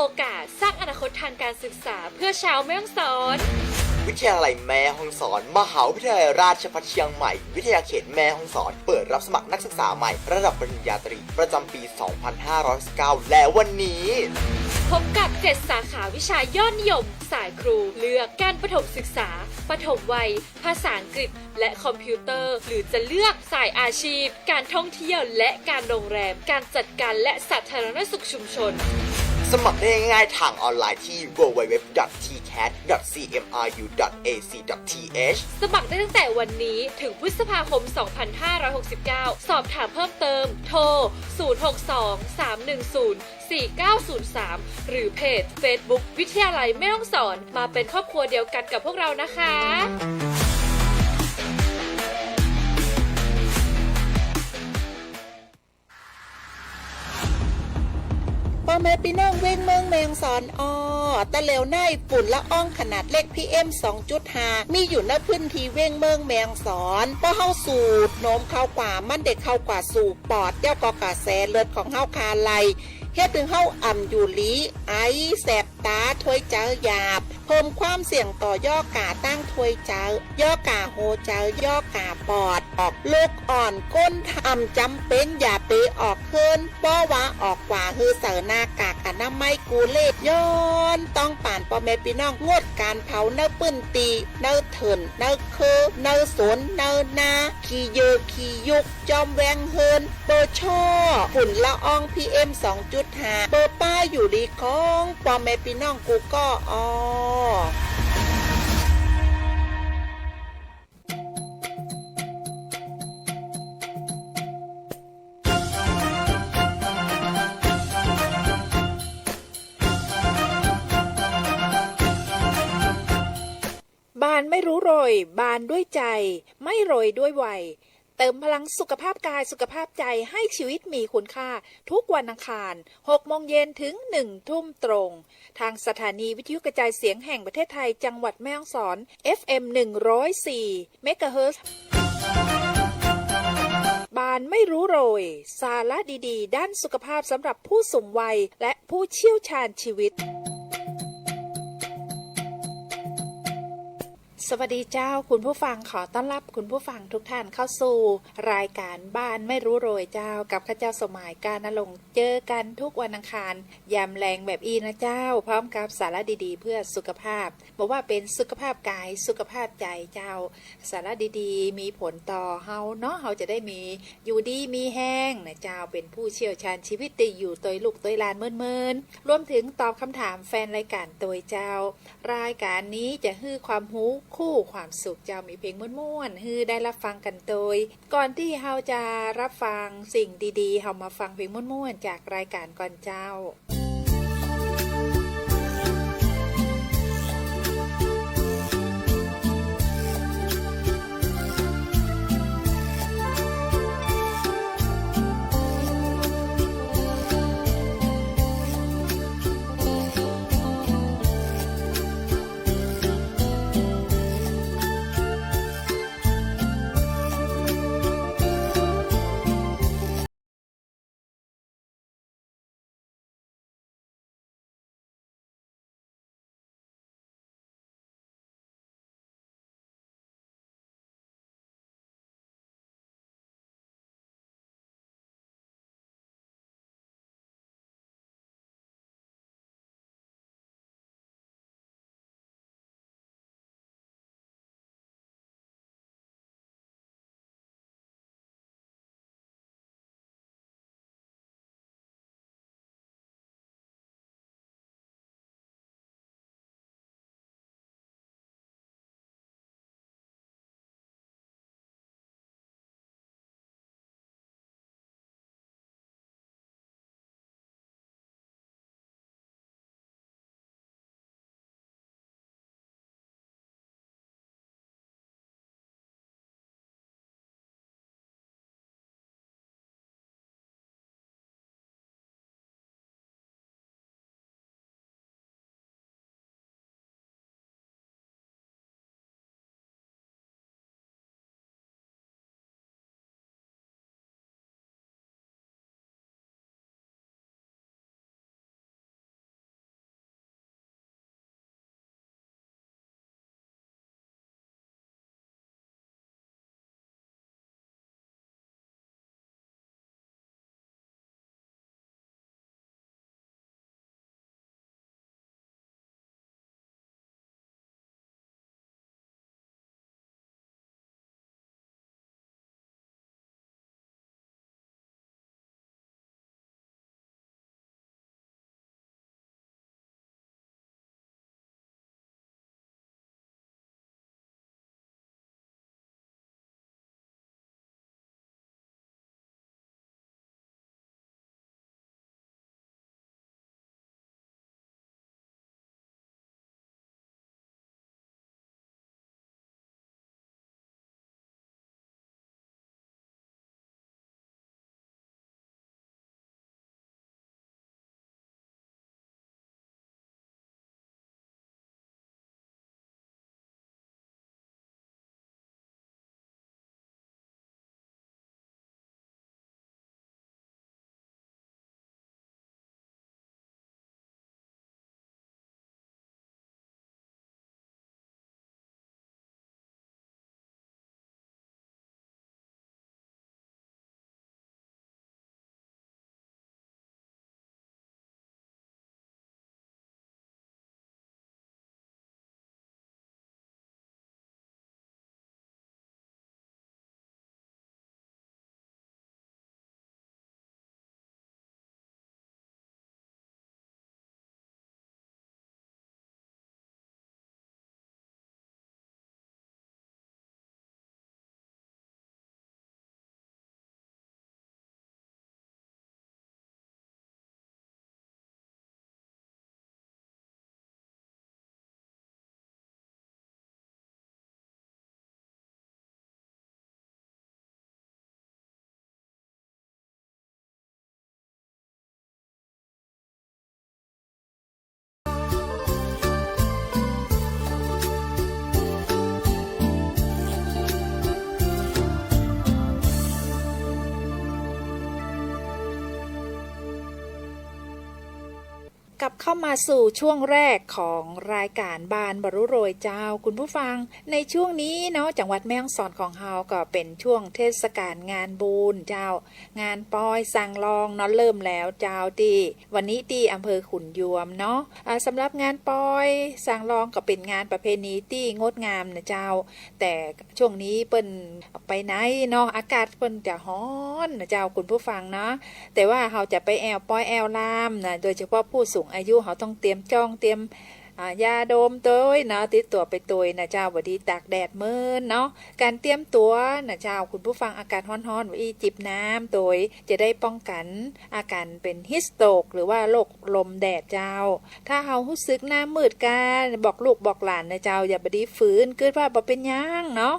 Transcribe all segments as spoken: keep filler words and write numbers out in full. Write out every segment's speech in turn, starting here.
โอกาสสร้างอนาคตทางการศึกษาเพื่อชาวแม่ฮ่องสอน วิทยาลัยแม่ฮ่องสอน มหาวิทยาลัยราชภัฏเชียงใหม่ วิทยาเขตแม่ฮ่องสอน เปิดรับสมัครนักศึกษาใหม่ระดับปริญญาตรีประจำปี สองพันห้าร้อยหกสิบเก้า และวันนี้ พบกับ เจ็ด สาขาวิชายอดนิยม สายครูเลือกการประถมศึกษา ปฐมวัย ภาษาอังกฤษ และคอมพิวเตอร์ หรือจะเลือกสายอาชีพ การท่องเที่ยว และการโรงแรม การจัดการ และสาธารณสุขชุมชน สมัครได้ง่ายๆ ทางออนไลน์ที่ ดับเบิลยู ดับเบิลยู ดับเบิลยู ดอท ที แคท ดอท ซี เอ็ม อาร์ ยู ดอท เอ ซี ดอท ที เอช สมัครได้ตั้งแต่วันนี้ถึงพฤษภาคม สองพันห้าร้อยหกสิบเก้า สอบถามเพิ่มเติม โทร ศูนย์ หก สอง สาม หนึ่ง ศูนย์ สี่ เก้า ศูนย์ สาม หรือเพจเฟซบุ๊กวิทยาลัยแม่ฮ่องสอน มาเป็นครอบครัวเดียวกันกับพวกเรานะคะ ป้อแม่ปี้น้องเว้งเมืองแม่ฮ่องสอนอ้อ ตะเหลียวในฝุ่นละอองขนาดเล็ก พีเอ็ม สองจุดห้า มีอยู่ในพื้นที่เว้งเมืองแม่ฮ่องสอน ป้อเฮาสูดโหมเข้ากว่า มันได้เข้ากว่าสู่ปอด แล้วก็กระแสเลือดของเฮาคาไหล เฮ็ดหื้อเฮาอ่ำอยู่หลี ไอ แสบตา ถ่วยจาวยาบ เพิ่มความเสี่ยงต่อยอก้าตังถ่วยจาวยอก้าหัวใจ๋ ยอก้าปอด ออกลูกอ่อน คนถ้ำจ๋ำเป๋นอย่าไปออกเฮือน ป้อว่าออกกว่าหื้อใส่หน้ากากอนามัยกู้เล่ ย้อนต้องปานป้อแม่ปี้น้องงดก๋านเผาในปื้นตี้ ในเถิน ในเคือน ในสวน ในนา ขี้เยื่อขี้ยุก จอมแวงเฮือน เป๋อช่อฝุ่นละออง พีเอ็ม สองจุดห้า เป๋อป้าอยู่ดีของป้อแม่ปี้น้องกู้ก้ออ้อ บานไม่รู้โรย บานด้วยใจ ไม่โรยด้วยวัย เติมพลังสุขภาพกาย สุขภาพใจ ให้ชีวิตมีคุณค่า ทุกวันอังคาร หกโมงเย็นถึงหนึ่งทุ่มตรง ทางสถานีวิทยุกระจายเสียงแห่งประเทศไทย จังหวัดแม่ฮ่องสอน เอฟเอ็ม หนึ่งร้อยสี่ เมกะเฮิรตซ์ บานไม่รู้โรย สาระดีๆ ด้านสุขภาพสำหรับผู้สูงวัย และผู้เชี่ยวชาญชีวิต สวัสดีเจ้า คุณผู้ฟัง ขอต้อนรับคุณผู้ฟังทุกท่านเข้าสู่รายการบานไม่รู้โรยเจ้า กับข้าเจ้าสมหมาย กาญจนรงค์ เจอกันทุกวันอังคาร ยามแลงแบบอี้นะเจ้า พร้อมกับสาระดีๆ เพื่อสุขภาพ บ่ว่าเป๋นสุขภาพกาย สุขภาพใจ๋เจ้า สาระดีๆ มีผลต่อเฮาเนาะ เฮาจะได้มี อยู่ดีมีแฮงนะเจ้า เป๋นผู้เชี่ยวชาญชีวิตตี้อยู่ตวยลูกตวยหลานเมินๆ รวมถึงตอบคำถามแฟนรายการตวยเจ้า รายการนี้จะหื้อความฮู้คู่ความสุขเจ้า มีเพลงม่วนๆ หื้อได้รับฟังกั๋นตวย ก่อนตี้เฮาจะรับฟังสิ่งดีๆ เฮามาฟังเพลงม่วนๆ จากรายการก่อนเจ้า กลับเข้ามาสู่ช่วงแรกของรายก๋านบ้านบ่ฮู้รวยเจ้า คุณผู้ฟัง ในช่วงนี้เนาะ จังหวัดแม่ฮ่องสอนของเฮาก็เป๋นช่วงเทศกาลงานบุญเจ้า งานปอยซางลองเนาะ เริ่มแล้วเจ้า ตี้วันนี้ตี้อำเภอขุนยวมเนาะ อ่า สำหรับงานปอยซางลองก็เป๋นงานประเพณีตี้งดงามนะเจ้า แต่ช่วงนี้เปิ้นไปไหนเนาะ อากาศเปิ้นจะฮ้อนนะเจ้า คุณผู้ฟังเนาะ แต่ว่าเฮาจะไปแอ่วปอยแอ่วลามนะ โดยเฉพาะผู้สูงอายุ เฮาต้องเตรียมจ้อง เตรียม อ่า ยาดมตวยเนาะ ติดตั๋วไปตวยนะเจ้า บ่ดีตากแดดเมินเนาะ ก๋านเตรียมตั๋วนะเจ้า คุณผู้ฟัง อากาศฮ้อนๆ บ่อี้จิบน้ำตวย จะได้ป้องกั๋นอาก๋านเป๋นฮีทสโตรก หรือว่าโรคลมแดดเจ้า ถ้าเฮาฮู้สึกหน้ามืดกา บอกลูกบอกหลานนะเจ้า อย่าบ่ดีฝืน กึ๊ดว่าบ่เป๋นหยังเนาะ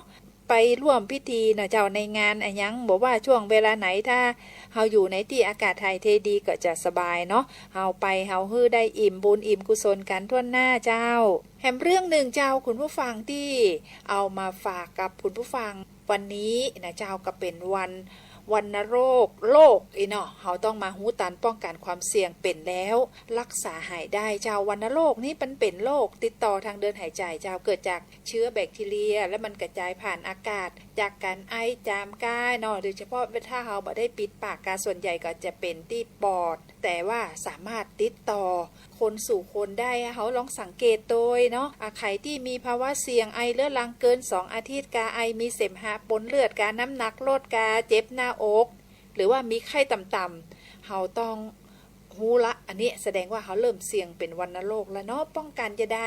ไปร่วมพิธีนะเจ้า ในงานอะหยัง บ่ว่าช่วงเวลาไหน ถ้าเฮาอยู่ในตี้อากาศถ่ายเทดีก็จะสบายเนาะ เฮาไปเฮาหื้อได้อิ่มบุญอิ่มกุศลกั๋นถ้วนหน้าเจ้า แหมเรื่องนึ่งเจ้า คุณผู้ฟัง ตี้เอามาฝากกับคุณผู้ฟังวันนี้นะเจ้า ก็เป๋นวัน วัณโรค โรคอี้เนาะ เฮาต้องมาฮู้ตันป้องกั๋นความเสี่ยงเป๋นแล้วรักษาหายได้เจ้า วัณโรคนี้มันเป๋นโรคติดต่อทางเดินหายใจ๋เจ้า เกิดจากเจื๊อแบคทีเรีย และมันกระจายผ่านอากาศ จากก๋านไอจามกายเนาะ โดยเฉพาะถ้าเฮาบ่ได้ปิดปากกา ส่วนใหญ่ก็จะเป๋นตี้ปอด แต่ว่าสามารถติดต่อคนสู่คนได้ เฮาลองสังเกตตวยเนาะ อ่ะ ใผตี้มีภาวะเสี่ยง ไอเรื้อรังเกินสองอาทิตย์กา ไอมีเสมหะปนเลือดกา น้ำหนักลดกา เจ็บหน้าอก หรือว่ามีไข้ต่ำๆ เฮาต้องฮู้ละ อันนี้แสดงว่าเฮาเริ่มเสี่ยงเป๋นวัณโรคแล้วเนาะ ป้องกั๋นจะใด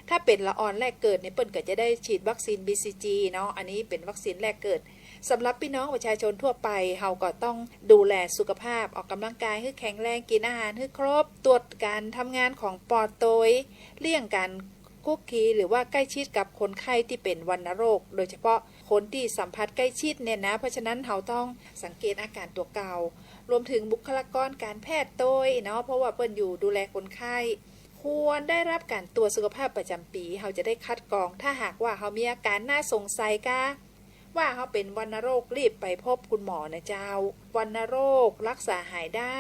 ถ้าเป๋นละอ่อนแรกเกิดเนี่ย เปิ้นก็จะได้ฉีดวัคซีน บีซีจี เนาะ อันนี้เป๋นวัคซีนแรกเกิด สำหรับปี้น้องประชาชนทั่วไป เฮาก็ต้องดูแลสุขภาพ ออกกำลังกายหื้อแข็งแรง กิ๋นอาหารหื้อครบ ตรวจก๋านทำงานของปอดตวย เลี่ยงก๋านคลุกคลีหรือว่าใกล้ชิดกับคนไข้ตี้เป๋นวัณโรค โดยเฉพาะคนตี้สัมผัสใกล้ชิดเนี่ยนะ เพราะฉะนั้นเฮาต้องสังเกตอาก๋านตั๋วเก่า รวมเถิงบุคลากรก๋านแพทย์ตวยเนาะ เพราะว่าเปิ้นอยู่ดูแลคนไข้ ควรได้รับก๋านตรวจสุขภาพประจ๋ำปี๋ เฮาจะได้คัดกรอง ถ้าหากว่าเฮามีอาก๋านน่าสงสัยกา ว่าเฮาเป๋นวัณโรค รีบไปพบคุณหมอนะเจ้า วัณโรครักษาหายได้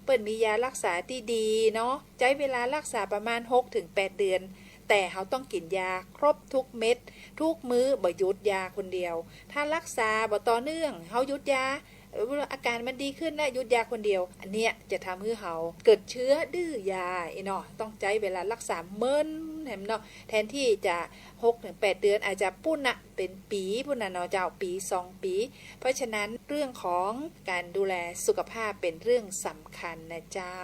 เปิ้นมียารักษาตี้ดีเนาะ ใจ๊เวลารักษาประมาณหกถึงแปดเดือน แต่เฮาต้องกิ๋นยาครบทุกเม็ด ทุกมื้อ บ่หยุดยาคนเดียว ถ้ารักษาบ่ต่อเนื่อง เฮาหยุดยา เอ่อ อาก๋านมันดีขึ้นแล้ว หยุดยาคนเดียว อันเนี้ยจะทำหื้อเฮาเกิดเจื๊อดื้อยาอี้เนาะ ต้องใจ๊เวลารักษาเมินแหมเนาะ แทนตี้จะ หกถึงแปดเดือน อาจจะปู้นน่ะ เป๋นปี๋ปู้นน่ะเนาะเจ้า ปี๋สองปี๋ เพราะฉะนั้นเรื่องของก๋านดูแลสุขภาพเป๋นเรื่องสำคัญนะเจ้า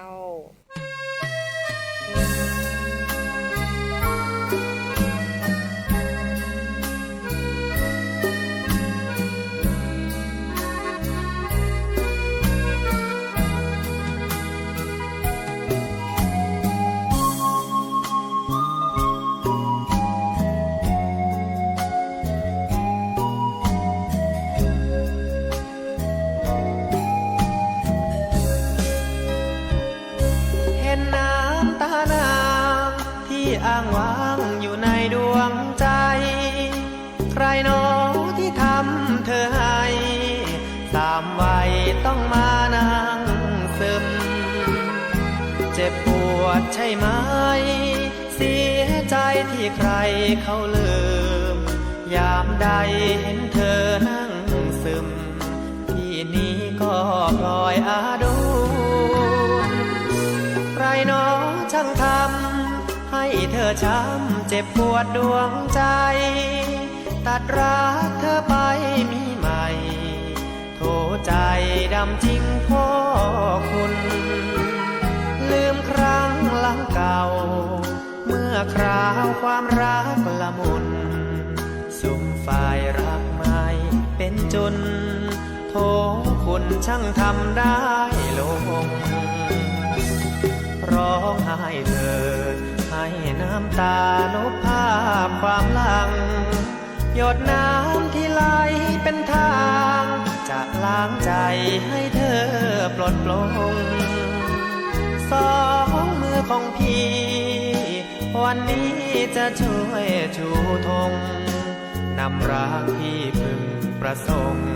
เห็นน้ำตานางที่อ้างว้างอยู่ในดวงใจ ใครหนอที่ทำเธอให้ สามวัยต้องมานั่งซึม เจ็บปวดใช่ไหม เสียใจที่ใครเขาลืม ยามใดเห็นเธอนั่งซึม พี่นี้ก็พลอยอาดูร ใครหนอช่างทำให้เธอช้ำเจ็บปวดดวงใจ ตัดรักเธอไปมีใหม่ โถใจดำจริงพ่อคุณ ลืมครั้งหลังเก่า เมื่อคราวความรักละมุน สุมฝ่ายรักไม่เป็นจุน โถคุณช่างทำได้ลง ร้องไห้เถิด ให้น้ำตาลบภาพความหลัง หยดน้ำที่ไหลเป็นทาง จะล้างใจให้เธอปลดปลง สองมือของพี่ วันนี้จะช่วยชูธง นำรักที่พึงประสงค์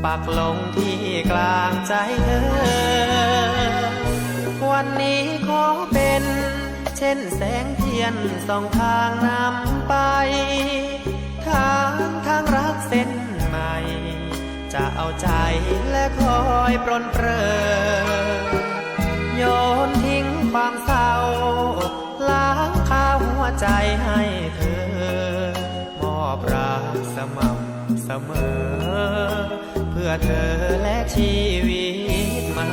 ปักลงที่กลางใจเธอ วันนี้ขอเป เช่นแสงเทียนส่องทางนำไป ทาง ทางรักเส้นใหม่ จะเอาใจและคอยปรนเปรอ โยนทิ้งความเศร้า ล้างคาหัวใจให้เธอ มอบรักสม่ำเสมอ เพื่อเธอและชีวิตใหม่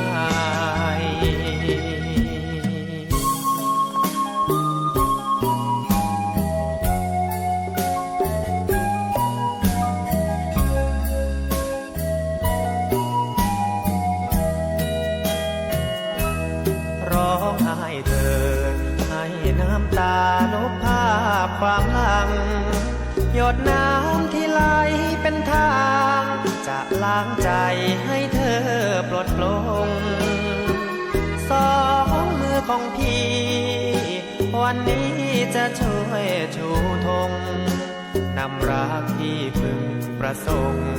ร้องไห้เถิด ให้น้ำตาลบภาพความหลัง หยดน้ำที่ไหลเป็นทาง จะล้างใจให้เธอปลอดโปร่ง สองมือของพี่ วันนี้จะช่วยชูธง นำรักที่พึงประสงค์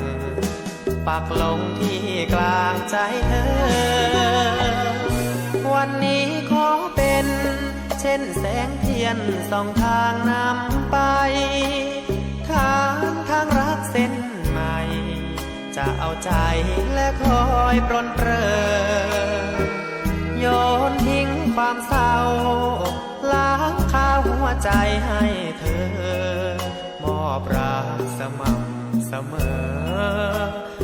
ปักลงที่กลางใจเธอ วันนี้ขอเป็น เช่นแสงเทียนส่องทางนำไป ทาง ทางรักเส้นใหม่ จะเอาใจและคอยปรนเปรอ โยนทิ้งความเศร้า ล้างคาหัวใจให้เธอ มอบรักสม่ำเสมอ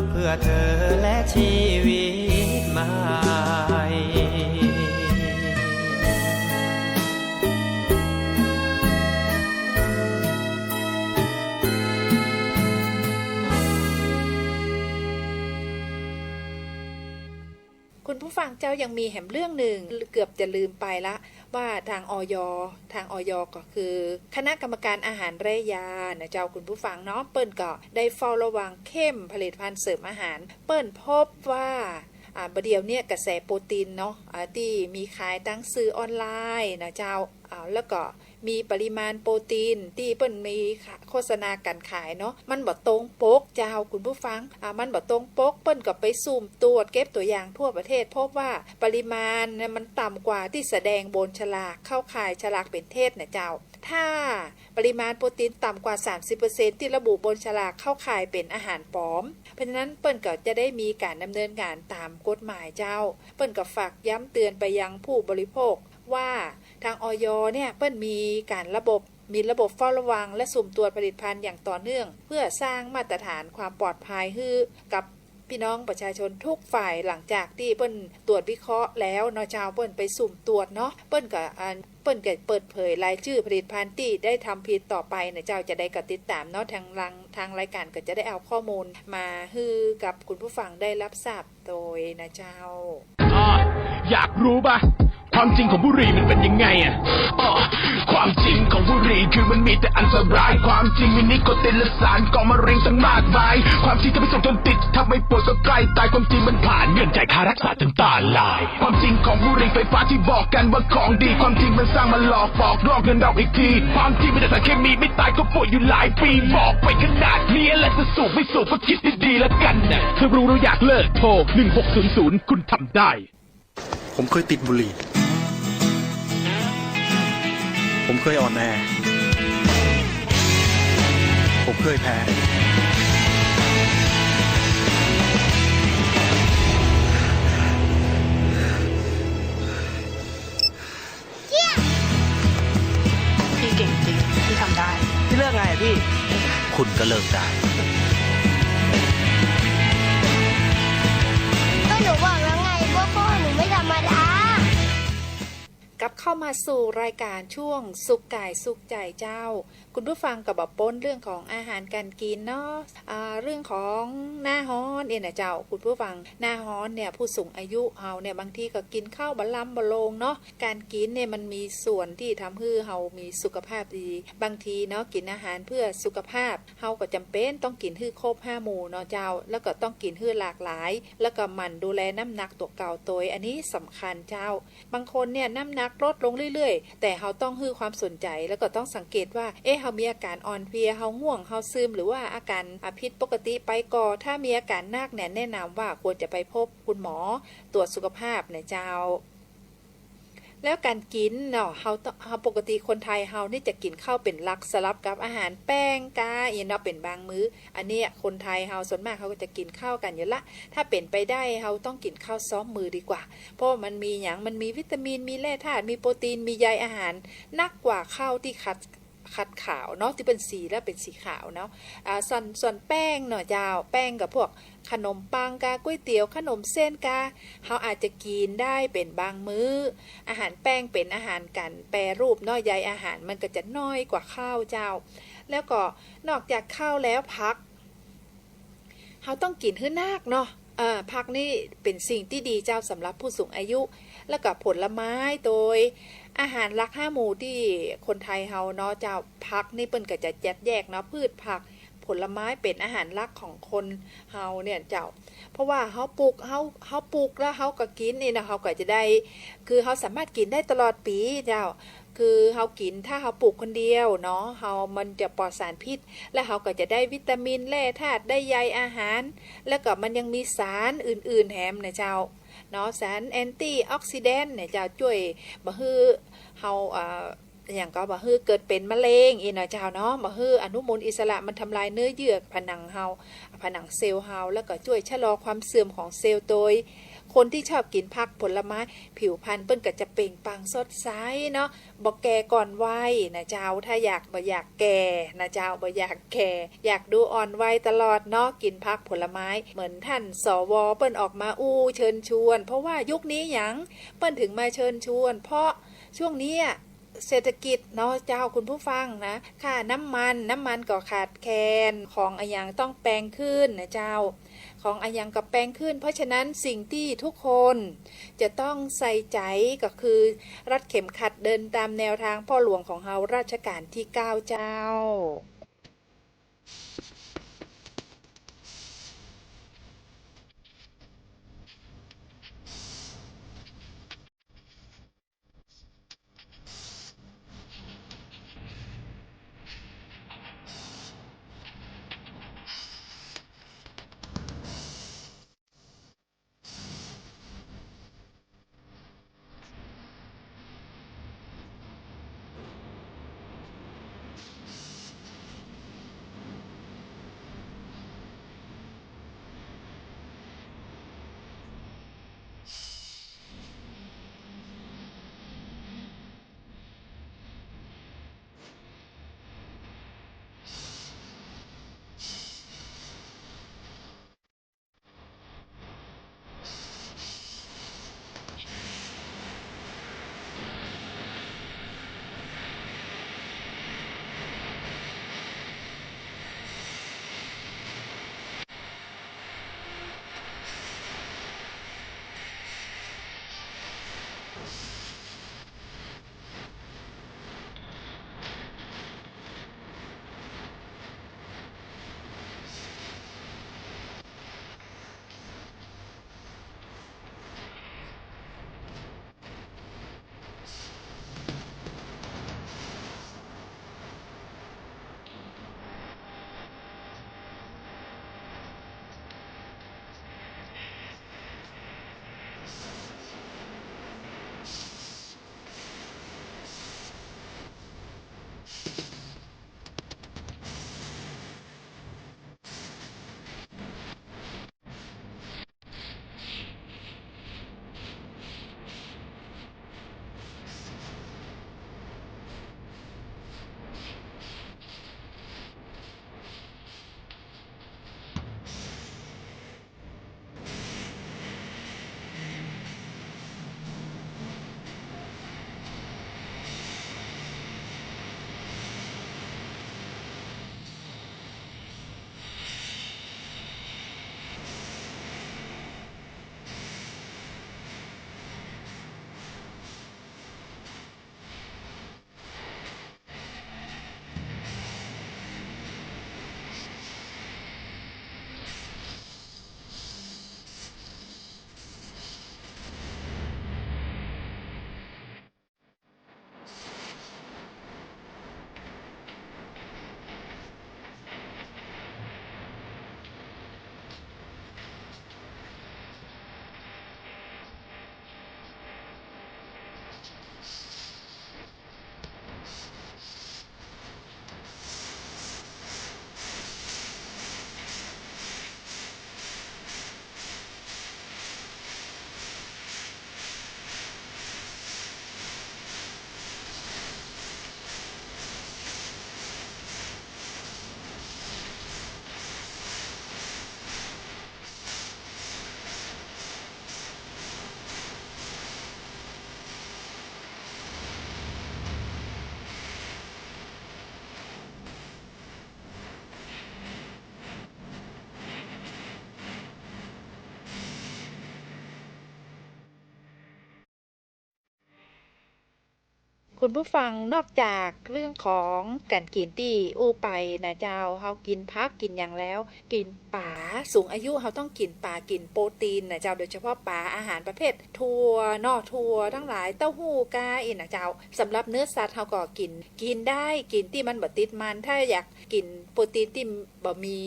เพื่อเธอและชีวิตใหม่ คุณผู้ฟังเจ้า ยังมีแหมเรื่องนึ่งเกือบจะลืมไปละ ว่าทาง อย. ทาง อย. ก็คือคณะกรรมการอาหารและยานะเจ้า คุณผู้ฟังเนาะ เปิ้นก็ได้เฝ้าระวังเข้มผลิตภัณฑ์เสริมอาหาร เปิ้นพบว่า อ่า บ่าเดี่ยวเนี่ยกระแสโปรตีนเนาะ อ่า ตี้มีขายตางสื่อออนไลน์นะเจ้า อ่า แล้วก็มีปริมาณโปรตีนตี้เปิ้นมีโฆษณาการขายเนาะ มันบ่ตรงปกเจ้า คุณผู้ฟัง อ่า มันบ่ตรงปก เปิ้นก็ไปสุ่มตรวจเก็บตั๋วอย่างทั่วประเทศ พบว่าปริมาณเนี่ยมันต่ำกว่าตี้แสดงบนฉลาก เข้าข่ายฉลากเป๋นเท็จนะเจ้า ถ้าปริมาณโปรตีนต่ำกว่า สามสิบเปอร์เซ็นต์ ตี้ระบุบนฉลาก เข้าข่ายเป๋นอาหารปลอม เพราะฉะนั้นเปิ้นก็จะได้มีการดำเนินการตามกฎหมายเจ้า เปิ้นก็ฝากย้ำเตือนไปยังผู้บริโภคว่า ทาง อย. เนี่ย เปิ้นมีการระบบ มีระบบเฝ้าระวังและสุ่มตรวจผลิตภัณฑ์อย่างต่อเนื่อง เพื่อสร้างมาตรฐานความปลอดภัยหื้อกับพี่น้องประชาชนทุกฝ่าย หลังจากตี้เปิ้นตรวจวิเคราะห์แล้วเนาะเจ้า เปิ้นไปสุ่มตรวจเนาะ เปิ้นก็ อ่า เปิ้นก็เปิดเผยรายจื้อผลิตภัณฑ์ตี้ได้ทำผิดต่อไปนะเจ้า จะได้ก็ติดตามเนาะ ทางหลัง ทางรายการก็จะได้เอาข้อมูลมาหื้อกับคุณผู้ฟังได้รับทราบโดยนะเจ้า อ่ะ อยากรู้ปะ ความจริงของบุหรี่มันเป็นยังไงอะ อ่ะ ความจริงของบุหรี่คือมันมีแต่อันตราย ความจริงมีนิโคตินและสารก่อมะเร็งตั้งมากมาย ความจริงทำให้โสมจนติด ทำให้ป่วยก็ใกล้ตาย ความจริงมันผ่านเงื่อนไขค่ารักษาจนตาลาย ความจริงของบุหรี่ไฟฟ้าที่บอกกันว่าของดี ความจริงมันสร้างมาหลอกปอกลอกเงินเราอีกที ความจริงมีแต่สารเคมี ไม่ตายก็ป่วยอยู่หลายปี บอกไปขนาดนี้แล้วจะสูบไม่สูบก็คิดดีๆแล้วกันนะ ถ้ารู้แล้วอยากเลิก โทร หนึ่งหกศูนย์ศูนย์ คุณทำได้ ผมเคยติดบุหรี่ ผมเคยอ่อนแอ ผมเคยแพ้ พี่เก่งจริง พี่ทำได้ พี่เลิกไงอะพี่ คุณก็เลิกได้ ก็หนูบอกแล้วไงว่าพ่อหนูไม่ธรรมดา กลับเข้ามาสู่รายการช่วงสุขกายสุขใจเจ้า คุณผู้ฟังก็บ่พ้นเรื่องของอาหารการกินเนาะ อ่า เรื่องของหน้าฮ้อนเนี่ยนะเจ้า คุณผู้ฟัง หน้าฮ้อนเนี่ยผู้สูงอายุเฮาเนี่ยบางทีก็กินข้าวบ่ลำบ่ลงเนาะ การกินเนี่ยมันมีส่วนตี้ทำหื้อเฮามีสุขภาพดี บางทีเนาะกินอาหารเพื่อสุขภาพ เฮาก็จ๋ำเป๋นต้องกินหื้อครบห้าหมู่เนาะเจ้า แล้วก็ต้องกินหื้อหลากหลาย แล้วก็หมั่นดูแลน้ำหนักตั๋วเก่าตวย อันนี้สำคัญเจ้า บางคนเนี่ยน้ำหนักลดลงเรื่อยๆ แต่เฮาต้องหื้อความสนใจ๋ แล้วก็ต้องสังเกตว่า เอ๊ะ เฮามีอาการอ่อนเพลีย เฮาง่วง เฮาซึม หรือว่าอาการ อ่ะ ผิดปกติไปก่อ ถ้ามีอาการนักเนี่ย แนะนำว่าควรจะไปพบคุณหมอตรวจสุขภาพนะเจ้า แล้วก๋านกิ๋นเนาะ เฮาต้อง เฮาปกติคนไทยเฮานี่จะกิ๋นข้าวเป๋นหลักสลับกับอาหารแป้งก้า อี้เนาะ เป๋นบางมื้อ อันเนี้ยคนไทยเฮาส่วนมากเขาก็จะกิ๋นข้าวกั๋นอยู่ละ ถ้าเป๋นไปได้เฮาต้องกิ๋นข้าวสองมื้อดีกว่า เพราะว่ามันมีหยัง มันมีวิตามิน มีแร่ธาตุ มีโปรตีน มีใยอาหาร นักกว่าข้าวตี้ขัด ขัดขาวเนาะ ตี้เปิ้นสีแล้วเป๋นสีขาวเนาะ อ่า ส่วน ส่วนแป้งเนาะเจ้า แป้งกับพวกขนมปังก้า ก๋วยเตี๋ยว ขนมเส้นก้า เฮาอาจจะกิ๋นได้เป๋นบางมื้อ อาหารแป้งเป๋นอาหารก๋านแปรรูปเนาะ ใยอาหารมันก็จะน้อยกว่าข้าวเจ้า แล้วก็นอกจากข้าวแล้วผัก เฮาต้องกิ๋นหื้อนักเนาะ เอ่อ ผักนี่เป๋นสิ่งตี้ดีเจ้าสำหรับผู้สูงอายุ แล้วก็ผลไม้ โดยอาหารหลักห้าหมู่ตี้คนไทยเฮาเนาะเจ้า ผักนี่เปิ้นก็จะจัดแยกเนาะ พืชผักผลไม้เป๋นอาหารหลักของคนเฮาเนี่ยเจ้า เพราะว่าเฮาปลูก เฮา เฮาปลูกแล้วเฮาก็กิ๋นนี่นะ เฮาก็จะได้ คือเฮาสามารถกิ๋นได้ตลอดปี๋เจ้า คือเฮากิ๋น ถ้าเฮาปลูกคนเดียวเนาะ เฮา มันจะปลอดสารพิษ และเฮาก็จะได้วิตามิน แร่ธาตุ ได้ใยอาหาร แล้วก็มันยังมีสารอื่นๆ แหมนะเจ้า เนาะ สารแอนตี้ออกซิแดนต์เนี่ยเจ้า จ้วยบ่หื้อเฮา เอ่อ อะหยังก็บ่หื้อเกิดเป๋นมะเร็งอี้เนาะเจ้าเนาะ บ่หื้ออนุมูลอิสระมันทำลายเนื้อเยื่อผนังเฮา ผนังเซลล์เฮา แล้วก็จ้วยชะลอความเสื่อมของเซลล์ โดยคนตี้ชอบกิ๋นผักผลไม้ ผิวพรรณเปิ้นก็จะเปล่งปลั่งสดใสเนาะ บ่แก่ก่อนวัยนะเจ้า ถ้าอยาก บ่อยากแก่นะเจ้า บ่อยากแก่ อยากดูอ่อนวัยตลอดเนาะ กิ๋นผักผลไม้ เหมือนท่าน สว เปิ้นออกมาอู้เชิญชวน เพราะว่ายุคนี้หยัง เปิ้นถึงมาเชิญชวน เพราะช่วงนี้อะ เศรษฐกิจเนาะเจ้าคุณผู้ฟังนะ ค่าน้ำมัน น้ำมันก็ขาดแคลน ของอะหยังต้องแปงขึ้นนะเจ้า ของอะหยังก็แปงขึ้น เพราะฉะนั้นสิ่งตี้ทุกคนจะต้องใส่ใจ๋ก็คือรัดเข็มขัดเดินตามแนวทางพ่อหลวงของเฮารัชกาลตี้เก้าเจ้า คุณผู้ฟัง นอกจากเรื่องของก๋านกิ๋นตี้อู้ไปนะเจ้า เฮากิ๋นผักกิ๋นหยังแล้ว กิ๋นป๋า สูงอายุเฮาต้องกิ๋นป๋า กิ๋นโปรตีนนะเจ้า โดยเฉพาะป๋า อาหารประเภทถั่วเนาะ ถั่วตังหลาย เต้าหู้กาอี้นะเจ้า สำหรับเนื้อสัตว์เฮาก็กิ๋น กิ๋นได้ กิ๋นตี้มันบ่ติดมัน ถ้าอยากกิ๋นโปรตีนตี้บ่มี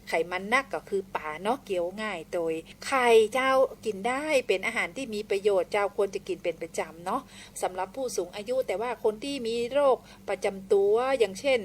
ไขมันนักก็คือป๋าเนาะ เคี้ยวง่าย โตย ไข่เจ้า กิ๋นได้ เป๋นอาหารตี้มีประโยชน์เจ้า ควรจะกิ๋นเป๋นประจ๋ำเนาะ สำหรับผู้สูงอายุ แต่ว่าคนตี้มีโรคประจ๋ำตั๋ว อย่างเช่น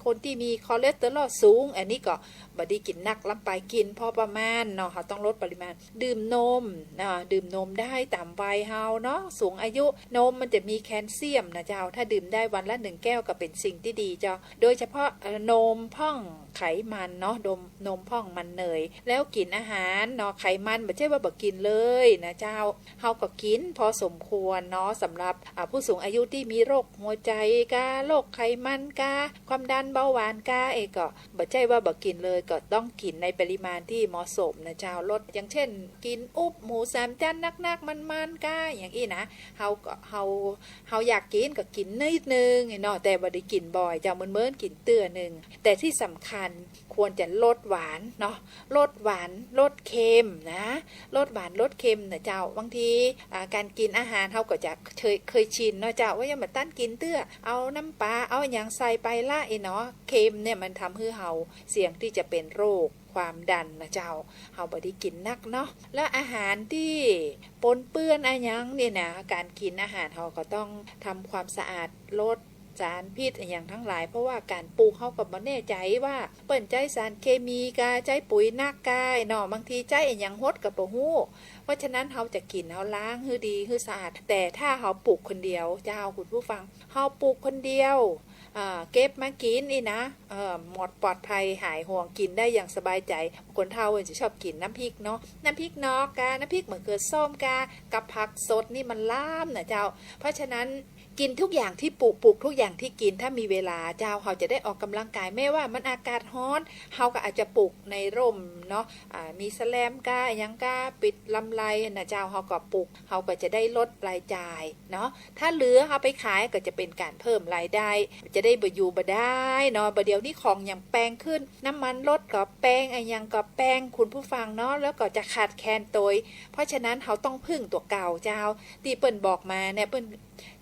คนตี้มีคอเลสเตอรอลสูง อันนี้ก็บ่ดีกิ๋นนัก ล้ำไป กิ๋นพอประมาณเนาะ เฮาต้องลดปริมาณ ดื่มนม อ่า ดื่มนมได้ต๋ามวัยเฮาเนาะ สูงอายุ นมมันจะมีแคลเซียมนะเจ้า ถ้าดื่มได้วันละหนึ่งแก้วก็เป๋นสิ่งตี้ดีเจ้า โดยเฉพาะ เอ่อ นมพ่องไขมันเนาะ นม นมพ่องมันเนย แล้วกิ๋นอาหารเนาะ ไขมันบ่ใจ้ว่าบ่กิ๋นเลยนะเจ้า เฮาก็กิ๋นพอสมควรเนาะ สำหรับ อ่า ผู้สูงอายุตี้มีโรคหัวใจ๋กา โรคไขมันกา ความดันเบาหวานกา เอ้ย ก็บ่ใจ้ว่าบ่กิ๋นเลย ก็ต้องกิ๋นในปริมาณตี้เหมาะสมนะเจ้า ลด อย่างเช่น กิ๋นอุ๊บหมูสามจั๊นนักๆ มันๆ กา อย่างอี้นะ เฮาก็ เฮา เฮาอยากกิ๋นก็กิ๋นนิดนึ่งเนาะ แต่บ่ได้กิ๋นบ่อยเจ้า เมินๆ กิ๋นเตื้อนึ่ง แต่ที่สำคัญควรจะลดหวานเนาะ ลดหวาน ลดเค็มนะ ลดหวาน ลดเค็มนะเจ้า บางที อ่า ก๋านกิ๋นอาหารเฮาก็จะเคย เคยชินเนาะเจ้า ว่ายังบ่ตันกิ๋นเตื้อ เอาน้ำป๋า เอาอะหยังใส่ไปละ ไอ้เนาะ เค็มเนี่ยมันทำหื้อเฮาเสี่ยงตี้จะเป๋นโรคความดันนะเจ้า เฮาบ่ดีกิ๋นนักเนาะ แล้วอาหารตี้ปนเปื้อนอะหยังนี่นะ ก๋านกิ๋นอาหารเฮาก็ต้องทำความสะอาด ลดสารพิษอะหยังตังหลาย เพราะว่าก๋านปลูกเฮาก็บ่แน่ใจ๋ว่าเปิ้นใจ๊สารเคมีกา ใจ๊ปุ๋ยนักกาเนาะ บางทีใจ๊อะหยังหดก็บ่ฮู้ เพราะฉะนั้นเฮาจะกิ๋น เฮาล้างหื้อดี หื้อสะอาด แต่ถ้าเฮาปลูกคนเดียวเจ้า คุณผู้ฟัง เฮาปลูกคนเดียว อ่า เก็บมากิ๋นนี่นะ เอ่อ หมด ปลอดภัย หายห่วง กิ๋นได้อย่างสบายใจ๋ คนเฒ่าจะชอบกิ๋นน้ำพริกเนาะ น้ำพริกหนอกกา น้ำพริกมะเขือส้มกา กับผักสดนี่มันล้ำนะเจ้า เพราะฉะนั้นกิ๋นทุกอย่างตี้ปลูก ปลูกทุกอย่างตี้กิ๋น ถ้ามีเวลาเจ้า เฮาจะได้ออกกำลังกาย แม้ว่ามันอากาศฮ้อน เฮาก็อาจจะปลูกในร่มเนาะ อ่า มีแสแลมกา อะหยังกา ปิดลำไรนะเจ้า เฮาก็ปลูก เฮาก็จะได้ลดรายจ่ายเนาะ ถ้าเหลือเฮาไปขายก็จะเป๋นก๋านเพิ่มรายได้ จะได้บ่อยู่บ่ได้เนาะ บ่าเดี่ยวนี้ของหยังแปงขึ้น น้ำมันรถก็แปง อะหยังก็แปง คุณผู้ฟังเนาะ แล้วก็จะขาดแคลนโตย เพราะฉะนั้นเฮาต้องพึ่งตั๋วเก่าเจ้า ตี้เปิ้นบอกมาเนี่ย เปิ้น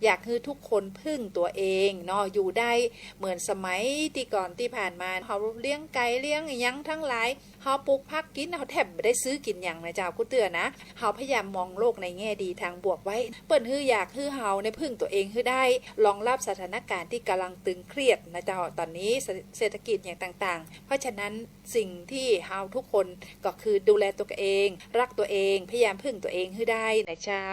อยากหื้อทุกคนพึ่งตั๋วเองเนาะ อยู่ได้เหมือนสมัยตี้ก่อนตี้ผ่านมา เฮาเลี้ยงไก่เลี้ยงอะหยังตังหลาย เฮาปลูกผักกิ๋น เฮาแทบบ่ได้ซื้อกิ๋นหยังนะเจ้า กู้เตื้อนะ เฮาพยายามมองโลกในแง่ดีทางบวกไว้ เปิ้นหื้ออยากหื้อเฮาเนี่ยพึ่งตั๋วเองหื้อได้ รองรับสถานการณ์ตี้ก่ำลังตึงเครียดนะเจ้า ต๋อนนี้เศรษฐ เศรษฐกิจอะหยังต่างๆ เพราะฉะนั้นสิ่งตี้เฮาทุกคนก็คือดูแลตั๋วเอง รักตั๋วเอง พยายามพึ่งตั๋วเองหื้อได้นะเจ้า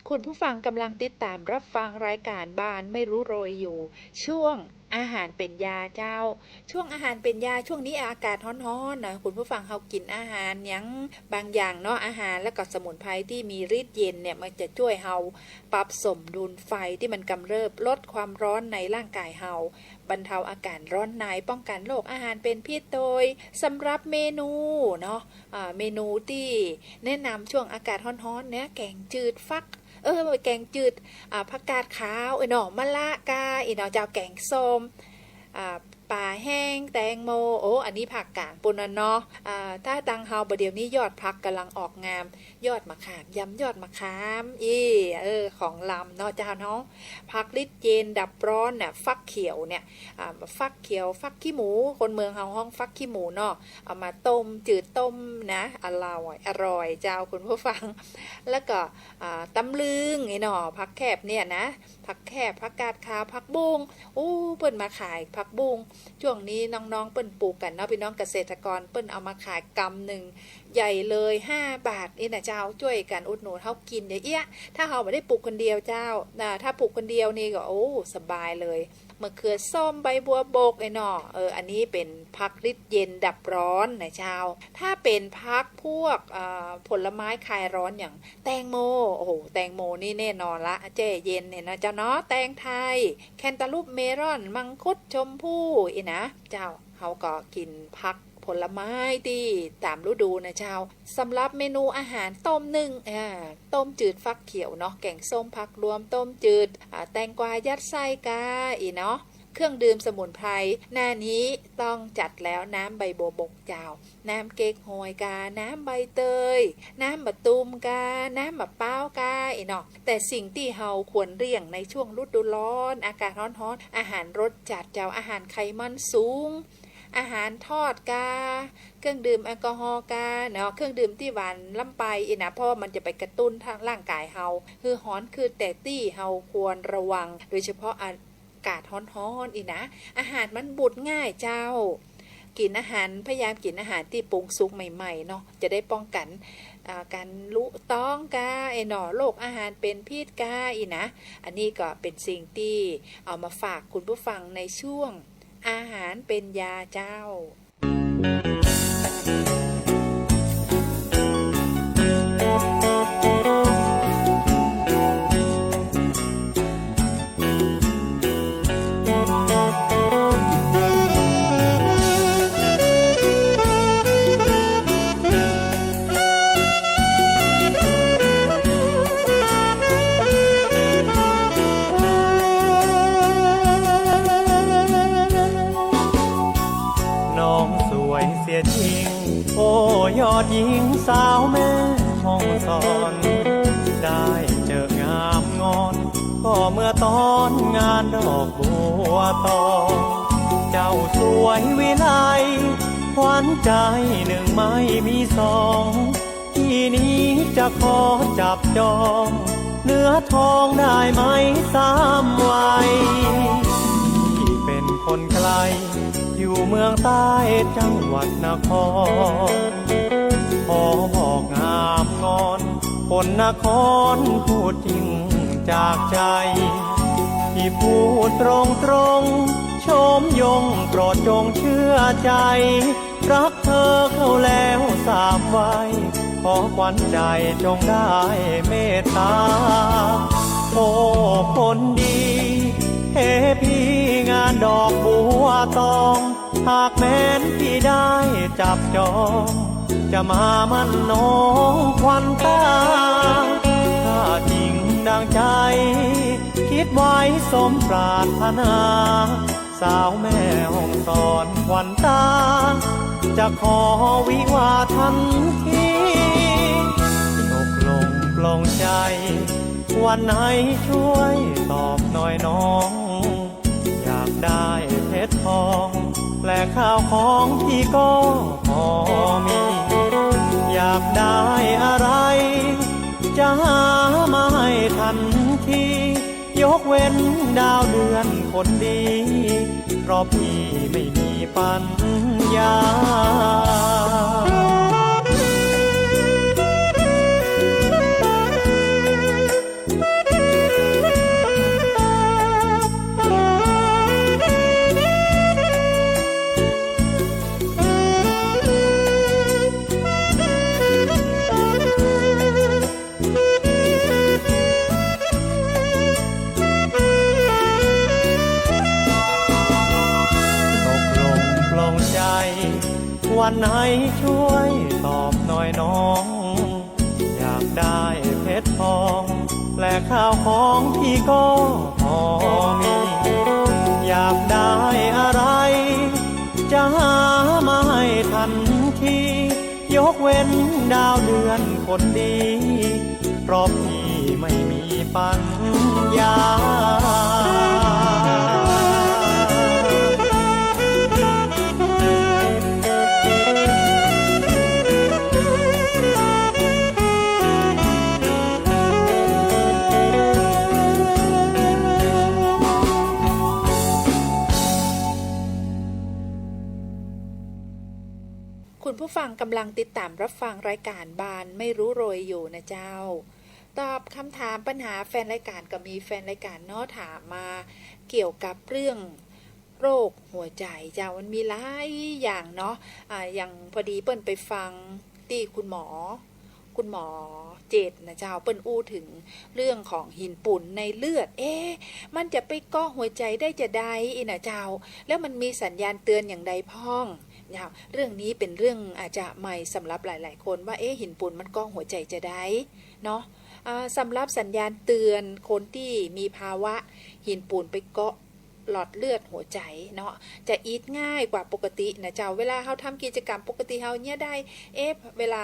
คุณผู้ฟังกำลังติดตามรับฟังรายการบ้านไม่รู้โรยอยู่ ช่วงอาหารเป๋นยาเจ้า ช่วงอาหารเป๋นยา ช่วงนี้อากาศฮ้อนๆ นะ คุณผู้ฟัง เฮากิ๋นอาหารหยังบางอย่างเนาะ อาหารแล้วก็สมุนไพรตี้มีฤทธิ์เย็นเนี่ย มันจะจ้วยเฮาปรับสมดุลไฟตี้มันกำเริบ ลดความฮ้อนในร่างก๋ายเฮา บรรเทาอาการฮ้อนใน ป้องกั๋นโรคอาหารเป๋นพิษโดย สำหรับเมนูเนาะ อ่า เมนูตี้แนะนำช่วงอากาศฮ้อนๆ เนี่ย แก๋งจืดฟัก เออ แก๋งจืด อ่า ผักกาดขาว เอ้ยเนาะ มะละกา เอ้ยเนาะเจ้า แก๋งส้ม อ่า ป๋าแห้ง แตงโม โอ้ อันนี้ภาคก๋างปู้นน่ะเนาะ อ่า ถ้าตังเฮาบ่าเดี่ยวนี้ยอดผักก่ำลังออกงาม ยอดมะขาม ยำยอดมะขาม อี้ เออ ของลำเนาะเจ้าเนาะ ผักฤทธิ์เย็นดับฮ้อนน่ะ ฟักเขียวเนี่ย อ่า ฟักเขียว ฟักขี้หมู คนเมืองเฮาฮ้องฟักขี้หมูเนาะ เอามาต้มจืดต้มนะ อร่อย อร่อยเจ้าคุณผู้ฟัง แล้วก็ อ่า ตำลึง เอ้ยเนาะ ผักแคบเนี่ยนะ ผักแคบ ผักกาดขาว ผักบุ้ง อู้ เปิ้นมาขายผักบุ้ง จ้วงนี้น้องๆ เปิ้นปลูกกั๋นเนาะ ปี้น้องเกษตรกร เปิ้นเอามาขายกำนึ่งใหญ่เลย ห้าบาท เอ้ยนะเจ้า จ้วยกั๋นอุดหนุนเฮากิ๋นเดี๋ยวเอี้ย ถ้าเฮาบ่ได้ปลูกคนเดียวเจ้า อ่า ถ้าปลูกคนเดียวนี่ก็ โอ้ สบายเลย มะเขือส้ม ใบบัวบก เอ้ยเนาะ เออ อันนี้เป๋นผักฤทธิ์เย็นดับฮ้อนนะเจ้า ถ้าเป๋นผักพวก เอ่อ ผลไม้คลายฮ้อนอย่างแตงโม โอ้โห แตงโมนี่แน่นอนละ แจ้เย็นเนี่ยนะเจ้าเนาะ แตงไทย แคนตาลูป เมลอน มังคุด ชมพู่ อี้นะ เจ้า เฮาก็กิ๋นผักผลไม้ตี้ต๋ามฤดูนะเจ้า สำหรับเมนูอาหารต้มนึ่ง อ่า ต้มจืดฟักเขียวเนาะ แก๋งส้มผักรวม ต้มจืด อ่า แตงกวายัดไส้กา อี้เนาะ เครื่องดื่มสมุนไพร หน้านี้ต้องจัดแล้ว น้ำใบบัวบกเจ้า น้ำเก๊กฮวยกา น้ำใบเตย น้ำมะตูมกา น้ำมะพร้าวกา อี้เนาะ แต่สิ่งตี้เฮาควรเลี่ยงในช่วงฤดูฮ้อน อากาศฮ้อนๆ อาหารรสจัดเจ้า อาหารไขมันสูง อาหารทอดกา เครื่องดื่มแอลกอฮอล์กาเนาะ เครื่องดื่มตี้หวานล้ำไป อี้นะ เพราะว่ามันจะไปกระตุ้นทางร่างก๋ายเฮาหื้อฮ้อนขึ้น แต่ตี้เฮาควรระวัง โดยเฉพาะอา อากาศฮ้อนๆ อี้นะ อาหารมันบูดง่ายเจ้า กิ๋นอาหาร พยายามกิ๋นอาหารตี้ปรุงสุกใหม่ๆ เนาะ จะได้ป้องกั๋น อ่า ก๋านลุต๊องกา เอ้ยเนาะ โรคอาหารเป๋นพิษกา อี้นะ อันนี้ก็เป๋นสิ่งตี้เอามาฝากคุณผู้ฟังในช่วงอาหารเป๋นยาเจ้า น้องสวยเสียจริง โอ้ยอดหญิงสาวแม่ฮ่องสอน ได้เจองามงอน ก็เมื่อตอนงานดอกบัวตอง เจ้าสวยวิไล ขวัญใจหนึ่งไม่มีสอง ที่นี้จะขอจับจอง เนื้อทองได้ไหมสามวัย พี่เป็นคนไกล อยู่เมืองใต้จังหวัดนคร ขอบอกงามงอน คนนครพูดจริงจากใจ พี่พูดตรงๆ ชมยงโปรดจงเชื่อใจ รักเธอเข้าแล้วสามวัย ขอขวัญใจจงได้เมตตา โอ้คนดี เทพี่งานดอกบัวตอง หากแม้นพี่ได้จับจอง จะมามั่นน้องขวัญตา ถ้าจริงดังใจ คิดไว้สมปรารถนา สาวแม่ฮ่องสอนขวัญตา จะขอวิวาห์ทันที ตกลงปลงใจ วันไหนช่วยตอบหน่อยน้อง อยากได้เพชรทอง และข้าวของพี่ก็พอมี อยากได้อะไร จะหามาให้ทันที ยกเว้นดาวเดือนคนดี เพราะพี่ไม่มีปัญญา อันไหนช่วยตอบหน่อยน้อง อยากได้เพชรทอง และข้าวของพี่ก็พอมี อยากได้อะไร จะหามาให้ทันที ยกเว้นดาวเดือนคนดี เพราะพี่ไม่มีปัญญา คุณผู้ฟังกำลังติดตามรับฟังรายการบานไม่รู้โรยอยู่นะเจ้า ตอบคำถามปัญหาแฟนรายการ ก็มีแฟนรายการเนาะถามมาเกี่ยวกับเรื่องโรคหัวใจเจ้า มันมีหลายอย่างเนาะ อ่า อย่างพอดีเปิ้นไปฟังตี้คุณหมอ คุณหมอเจตนะเจ้า เปิ้นอู้ถึงเรื่องของหินปูนในเลือด เอ๊ะ มันจะไปเกาะหัวใจได้จาใดอี้นะเจ้า แล้วมันมีสัญญาณเตือนอย่างใดพ่องเจ้า เรื่องนี้เป็นเรื่องอาจจะใหม่สำหรับหลายๆ คนว่า เอ๊ะ หินปูนมันเกาะหัวใจจาใดเนาะ อ่า สำหรับสัญญาณเตือนคนที่มีภาวะหินปูนไปเกาะหลอดเลือดหัวใจเนาะ จะอีดง่ายกว่าปกตินะเจ้า เวลาเฮาทำกิจกรรมปกติเฮาเนี่ยได้ เอ๊ะ เวลา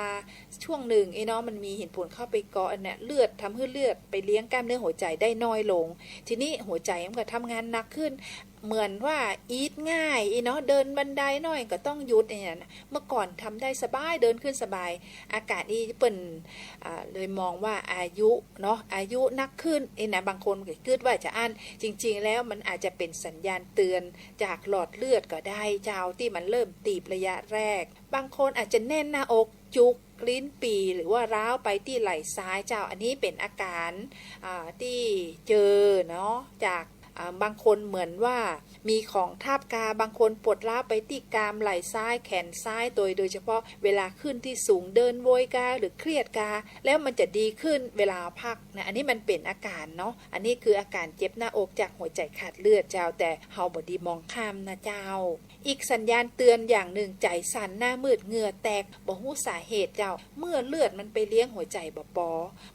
ช่วงหนึ่งไอ้เนาะ มันมีหินปูนเข้าไปเกาะอันเนี่ย เลือด ทำหื้อเลือดไปเลี้ยงกล้ามเนื้อหัวใจได้น้อยลง ทีนี้หัวใจมันก็ทำงานหนักขึ้น เหมือนว่าอีดง่ายอี้เนาะ เดินบันไดน้อยก็ต้องหยุดอี้นะ เมื่อก่อนทำได้สบาย เดินขึ้นสบาย อาการอี้เปิ้น อ่า เลยมองว่าอายุเนาะ อายุนักขึ้นอี้นะ บางคนก็กึ๊ดว่าจะอั้น จริงๆ แล้วมันอาจจะเป็นสัญญาณเตือนจากหลอดเลือดก็ได้เจ้า ที่มันเริ่มตีบระยะแรก บางคนอาจจะแน่นหน้าอก จุก ลิ้นปี่ หรือว่าร้าวไปตี้ไหล่ซ้ายเจ้า อันนี้เป็นอาการ อ่า ที่เจอเนาะ จาก อ่า บางคนเหมือนว่ามีของทับกา บางคนปวดร้าวไปตี้กราม ไหล่ซ้าย แขนซ้าย โดย โดยเฉพาะเวลาขึ้นที่สูง เดินโวยกา หรือเครียดกา แล้วมันจะดีขึ้นเวลาพักนะ อันนี้มันเป็นอาการเนาะ อันนี้คืออาการเจ็บหน้าอกจากหัวใจขาดเลือดเจ้า แต่เฮาบ่ดีมองข้ามนะเจ้า อีกสัญญาณเตือนอย่างหนึ่ง ใจ๋สั่น หน้ามืด เหงื่อแตก บ่ฮู้สาเหตุเจ้า เมื่อเลือดมันไปเลี้ยงหัวใจบ่ปอ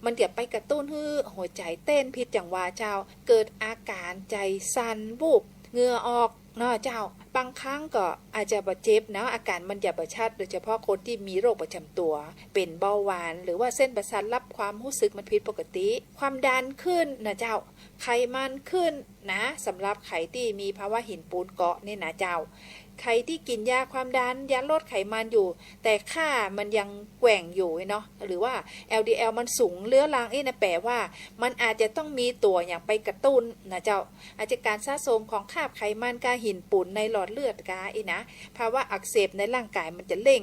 มันจะไปกระตุ้นหื้อหัวใจเต้นผิดจังหวะเจ้า เกิดอาการใจ๋สั่น วูบ เหงื่อออกเนาะเจ้า บางครั้งก็อาจจะบ่เจ็บนะ อาการมันจะบ่ชัด โดยเฉพาะคนที่มีโรคประจำตัว เป็นเบาหวาน หรือว่าเส้นประสาทรับความรู้สึกมันผิดปกติ ความดันขึ้นนะเจ้า ไขมันขึ้นนะ สำหรับใผตี้มีภาวะหินปูนเกาะเนี่ยนะเจ้า ใผตี้กิ๋นยาความดัน ยาลดไขมันอยู่ แต่ค่ามันยังแกว่งอยู่เนาะ หรือว่า แอลดีแอล มันสูงเรื้อรังอี้นะ แป๋ว่ามันอาจจะต้องมีตั๋วอย่างไปกระตุ้นนะเจ้า อาจจะก๋านสะสมของคราบไขมันกา หินปูนในหลอดเลือดกาอี้นะ ภาวะอักเสบในร่างกายมันจะเร่ง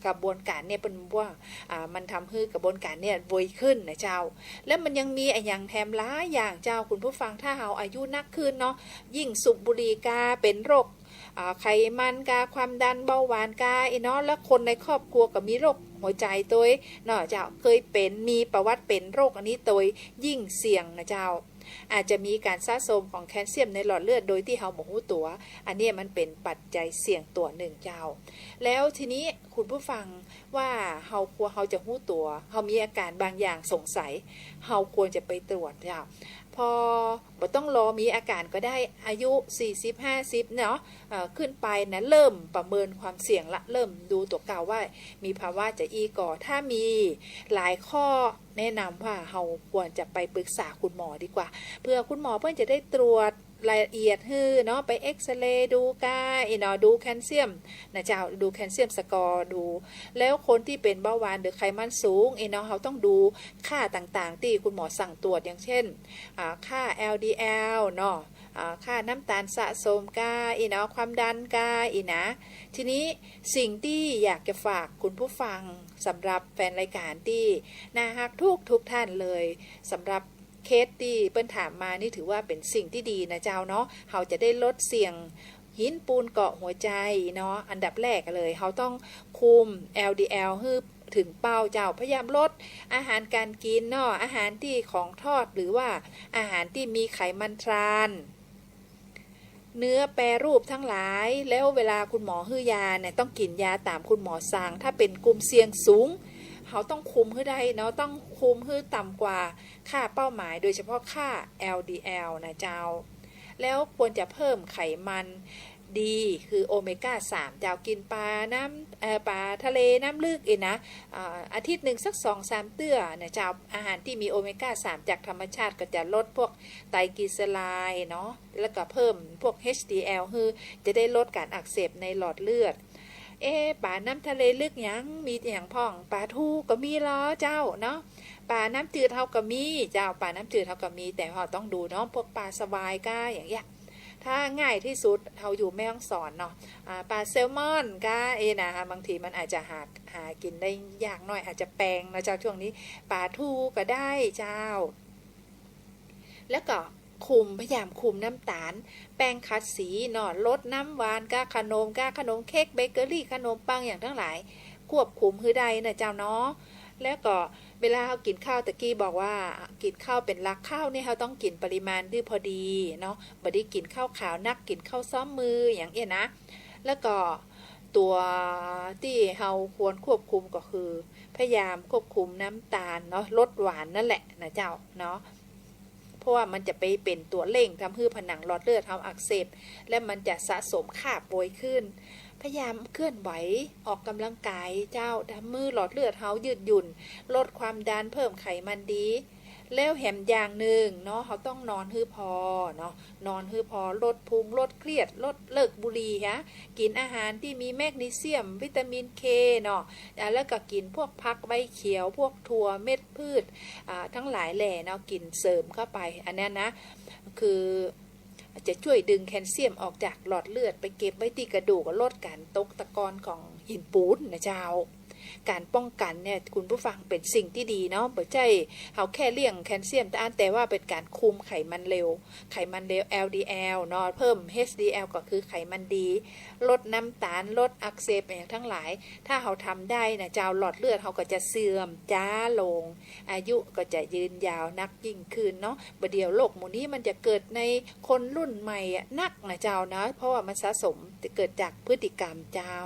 กระบวนการเนี่ย เปิ้นว่า อ่า มันทำหื้อกระบวนการเนี่ยไวขึ้นนะเจ้า แล้วมันยังมีอะหยังแถมหลายอย่างเจ้า คุณผู้ฟัง ถ้าเฮาอายุนักขึ้นเนาะ ยิ่งสูบบุหรี่กา เป๋นโรค อ่า ไขมันกา ความดัน เบาหวานกาอี้เนาะ แล้วคนในครอบครัวก็มีโรคหัวใจตวยเนาะเจ้า เคยเป๋น มีประวัติเป๋นโรคอันนี้ตวย ยิ่งเสี่ยงนะเจ้า อาจจะมีก๋านสะสมของแคลเซียมในหลอดเลือดโดยตี้เฮาบ่ฮู้ตั๋ว อันเนี้ยมันเป๋นปัจจัยเสี่ยงตั๋วนึ่งเจ้า แล้วทีนี้คุณผู้ฟังว่าเฮาควร เฮาจะฮู้ตั๋ว เฮามีอาการบางอย่างสงสัย เฮาควรจะไปตรวจเจ้า พอ บ่ต้องรอมีอาการก็ได้ อายุสี่สิบ ห้าสิบเนาะ เอ่อ ขึ้นไปนะ เริ่มประเมินความเสี่ยงละ เริ่มดูตั๋วเก่าว่ามีภาวะจาอี้ก่อ ถ้ามีหลายข้อแนะนำว่าเฮาควรจะไปปรึกษาคุณหมอดีกว่า เผื่อคุณหมอเปิ้นจะได้ตรวจรายละเอียดหื้อเนาะ ไปเอกซเรย์ดูกาอี้เนาะ ดูแคลเซียมนะเจ้า ดูแคลเซียมสกอร์ดู แล้วคนตี้เป๋นเบาหวานหรือไขมันสูงอี้เนาะ เฮาต้องดูค่าต่างๆ ตี้คุณหมอสั่งตรวจ อย่างเช่น อ่า ค่า แอลดีแอล เนาะ อ่า ค่าน้ำตาลสะสมกาอี้เนาะ ความดันกาอี้นะ ทีนี้สิ่งตี้อยากจะฝากคุณผู้ฟัง สำหรับแฟนรายการตี้น่าฮักทุกๆ ท่านเลย สำหรับเคสตี้เปิ้นถามมานี่ถือว่าเป๋นสิ่งตี้ดีนะเจ้าเนาะ เฮาจะได้ลดเสี่ยง หินปูนเกาะหัวใจเนาะ อันดับแรกเลย เฮาต้องคุม แอลดีแอล หื้อถึงเป้าเจ้า พยายามลดอาหารก๋านกิ๋นเนาะ อาหารตี้ของทอด หรือว่าอาหารตี้มีไขมันทรานส์ เนื้อแปรรูปทั้งหลาย แล้วเวลาคุณหมอหื้อยาเนี่ย ต้องกิ๋นยาต๋ามคุณหมอสั่ง ถ้าเป๋นกลุ่มเสี่ยงสูง เฮาต้องคุมหื้อได้เนาะ ต้องคุมหื้อต่ำกว่าค่าเป้าหมาย โดยเฉพาะค่า แอล ดี แอล นะเจ้า แล้วควรจะเพิ่มไขมันดี คือโอเมก้าสาม เจ้า กิ๋นป๋าน้ำ เอ่อ ป๋าทะเลน้ำลึกเองนะ อ่า อาทิตย์นึ่งสักสองสามเตื้อนะเจ้า อาหารตี้มีโอเมก้าสามจากธรรมชาติก็จะลดพวกไตรกลีเซอไรด์เนาะ แล้วก็เพิ่มพวก เอช ดี แอล หื้อ จะได้ลดก๋านอักเสบในหลอดเลือด เอ๊ะ ป๋าน้ำทะเลลึกหยัง มีหยังพ่อง ป๋าทูก็มีลอเจ้าเนาะ ป๋าน้ำจืดเฮาก็มีเจ้า ป๋าน้ำจืดเฮาก็มี แต่เฮาต้องดูเนาะ พวกป๋าสวายก้าอย่างเงี้ย ถ้าง่ายที่สุด เฮาอยู่แม่ฮ่องสอนเนาะ อ่า ป๋าแซลมอนก้าเองนะ บางทีมันอาจจะหา หากิ๋นได้ยากหน้อย อาจจะแปงนะเจ้า ช่วงนี้ ป๋าทูก็ได้เจ้า แล้วก็คุม พยายามคุมน้ำต๋าล แป้งขัดสีเนาะ ลดน้ำหวานก้า ขนมก้า ขนมเค้ก เบเกอรี่ ขนมปังอย่างตังหลาย ควบคุมหื้อได้นะเจ้าเนาะ แล้วก็เวลาเฮากิ๋นข้าว ตะกี้บอกว่ากิ๋นข้าวเป๋นหลัก ข้าวนี่เฮาต้องกิ๋นปริมาณตี้พอดีเนาะ บ่ดีกิ๋นข้าวขาวนัก กิ๋นข้าวซ้อมมืออย่างเอี้ยนะ แล้วก็ตั๋วตี้เฮาควรควบคุมก็คือ พยายามควบคุมน้ำต๋าลเนาะ ลดหวานนั่นแหละนะเจ้าเนาะ เพราะว่ามันจะไปเป๋นตั๋วเร่งทำหื้อผนังหลอดเลือดเฮาอักเสบ และมันจะสะสมค่าป่วยขึ้น พยายามเคลื่อนไหว ออกกำลังกายเจ้า ทำหื้อหลอดเลือดเฮายืดหยุ่น ลดความดัน เพิ่มไขมันดี แล้วแหมอย่างนึ่งเนาะ เฮาต้องนอนหื้อพอเนาะ นอนหื้อพอ ลดพุง ลดเครียด ลด เลิกบุหรี่ฮะ กิ๋นอาหารตี้มีแมกนีเซียม วิตามินเคเนาะ อ่า แล้วก็กิ๋นพวกผักใบเขียว พวกถั่ว เม็ดพืช อ่า ตังหลายแหล่เนาะ กิ๋นเสริมเข้าไป อันเนี้ยนะ คือจะจ้วยดึงแคลเซียมออกจากหลอดเลือด ไปเก็บไว้ตี้กระดูก ลดก๋านตกตะกอนของหินปูนนะเจ้า ก๋านป้องกั๋นเนี่ย คุณผู้ฟัง เป๋นสิ่งตี้ดีเนาะ บ่ใจ้เฮาแค่เลี่ยงแคลเซียมเต้าอั้น แต่ว่าเป๋นก๋านคุมไขมันเลว ไขมันเลว แอล ดี แอล เนาะ เพิ่ม เอช ดี แอล ก็คือไขมันดี ลดน้ำต๋าล ลดอักเสบอย่างตังหลาย ถ้าเฮาทำได้นะเจ้า หลอดเลือดเฮาก็จะเสื่อมจ๊าลง อายุก็จะยืนยาวนักยิ่งขึ้นเนาะ บ่าเดี่ยวโรคหมู่นี้มันจะเกิดในคนรุ่นใหม่อะนักนะเจ้านะ เพราะว่ามันสะสมเกิดจากพฤติกรรมเจ้า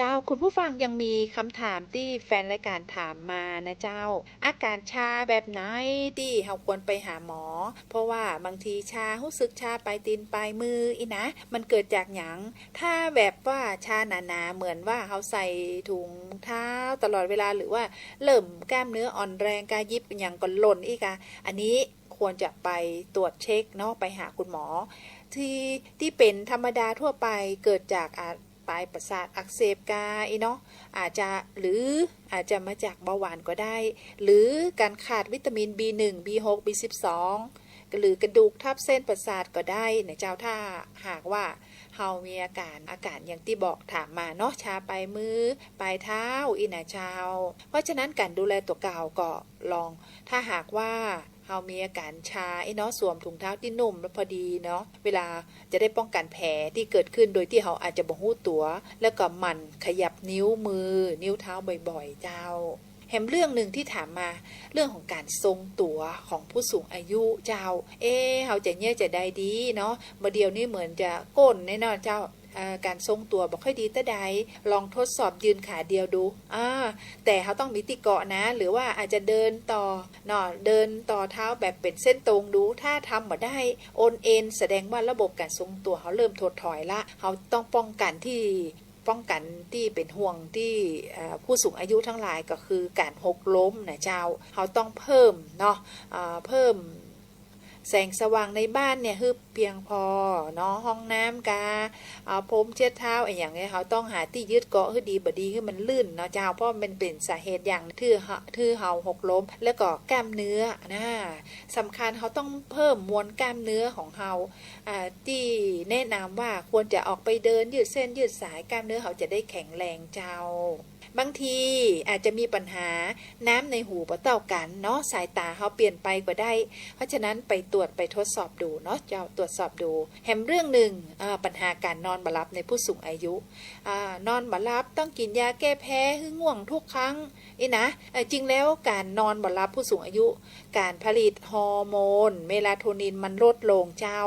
เจ้า คุณผู้ฟังยังมีกำถามตี้แฟนรายก๋านถามมานะเจ้า อาก๋านชาแบบไหนตี้เฮาควรไปหาหมอ เพราะว่าบางทีชา ฮู้สึกชาปลายตี๋นปลายมืออี้นะ มันเกิดจากหยัง ถ้าแบบว่าชาหนาๆ เหมือนว่าเฮาใส่ถุงเท้าตลอดเวลา หรือว่าเริ่มกล้ามเนื้ออ่อนแรง กาหยิบหยังก็หล่นอี้กา อันนี้ควรจะไปตรวจเช็คเนาะ ไปหาคุณหมอ ตี้ ตี้เป๋นธรรมดาทั่วไป เกิดจาก อ่า ปลายประสาทอักเสบกาอี้เนาะ อาจจะ หรืออาจจะมาจากเบาหวานก็ได้ หรือก๋านขาดวิตามิน บีหนึ่ง บีหก บีสิบสอง หรือกระดูกทับเส้นประสาทก็ได้นะเจ้า ถ้าหากว่าเฮามีอาก๋าน อาก๋านอย่างตี้บอกถามมาเนาะ ชาปลายมือ ปลายเท้าอี้นะเจ้า เพราะฉะนั้นก๋านดูแลตั๋วเก่าก็ลอง ถ้าหากว่าเฮามีอาก๋านชาอี้เนาะ สวมถุงเท้าตี้นุ่มแล้วพอดีเนาะ เวลาจะได้ป้องกั๋นแผลตี้เกิดขึ้นโดยตี้เฮาอาจจะบ่ฮู้ตั๋ว แล้วก็หมั่นขยับนิ้วมือ นิ้วเท้าบ่อยๆ เจ้า แหมเรื่องนึ่งตี้ถามมา เรื่องของก๋านทรงตั๋วของผู้สูงอายุเจ้า เอ๊ะ เฮาจะเยียะจะใดดีเนาะ บ่าเดี่ยวนี้เหมือนจะก้นแน่เนาะเจ้า เอ่อ ก๋านทรงตั๋วบ่ค่อยดีเต้าใด ลองทดสอบยืนขาเดียวดู อ่า แต่เฮาต้องมีตี้เกาะนะ หรือว่าอาจจะเดินต่อเนาะ เดินต่อเท้าแบบเป๋นเส้นตรงดู ถ้าทำบ่ได้ โอนเอน แสดงว่าระบบก๋านทรงตั๋วเฮาเริ่มถดถอยละ เฮาต้องป้องกั๋นตี้ ป้องกั๋นตี้เป๋นห่วงตี้ เอ่อ ผู้สูงอายุตังหลายก็คือก๋านหกล้มนะเจ้า เฮาต้องเพิ่มเนาะ เอ่อ เพิ่มแสงสว่างในบ้านเนี่ยหื้อเปียงปอเนาะ ห้องน้ำกา เอ่อ พรมเช็ดเท้าอะหยังเนี่ย เฮาต้องหาตี้ยึดเกาะหื้อดี บ่ดีหื้อมันลื่นเนาะเจ้า เพราะมันเป๋นสาเหตุอย่างหื้อเฮา หื้อเฮาหกล้ม แล้วก็กล้ามเนื้อนะ สำคัญเฮาต้องเพิ่มมวลกล้ามเนื้อของเฮา อ่า ตี้แนะนำว่าควรจะออกไปเดินยืดเส้นยืดสาย กล้ามเนื้อเฮาจะได้แข็งแรงเจ้า บางทีอาจจะมีปัญหาน้ำในหูบ่เต้ากั๋นเนาะ สายต๋าเฮาเปลี่ยนไปก็ได้ เพราะฉะนั้นไปตรวจไปทดสอบดูเนาะเจ้า ตรวจสอบดู แหมเรื่องนึ่ง อ่า ปัญหาก๋านนอนบ่หลับในผู้สูงอายุ อ่า นอนบ่หลับ ต้องกิ๋นยาแก้แพ้หื้อง่วงทุกครั้ง อี้นะ เอ่อ จริงแล้วก๋านนอนบ่หลับผู้สูงอายุ ก๋านผลิตฮอร์โมนเมลาโทนินมันลดลงเจ้า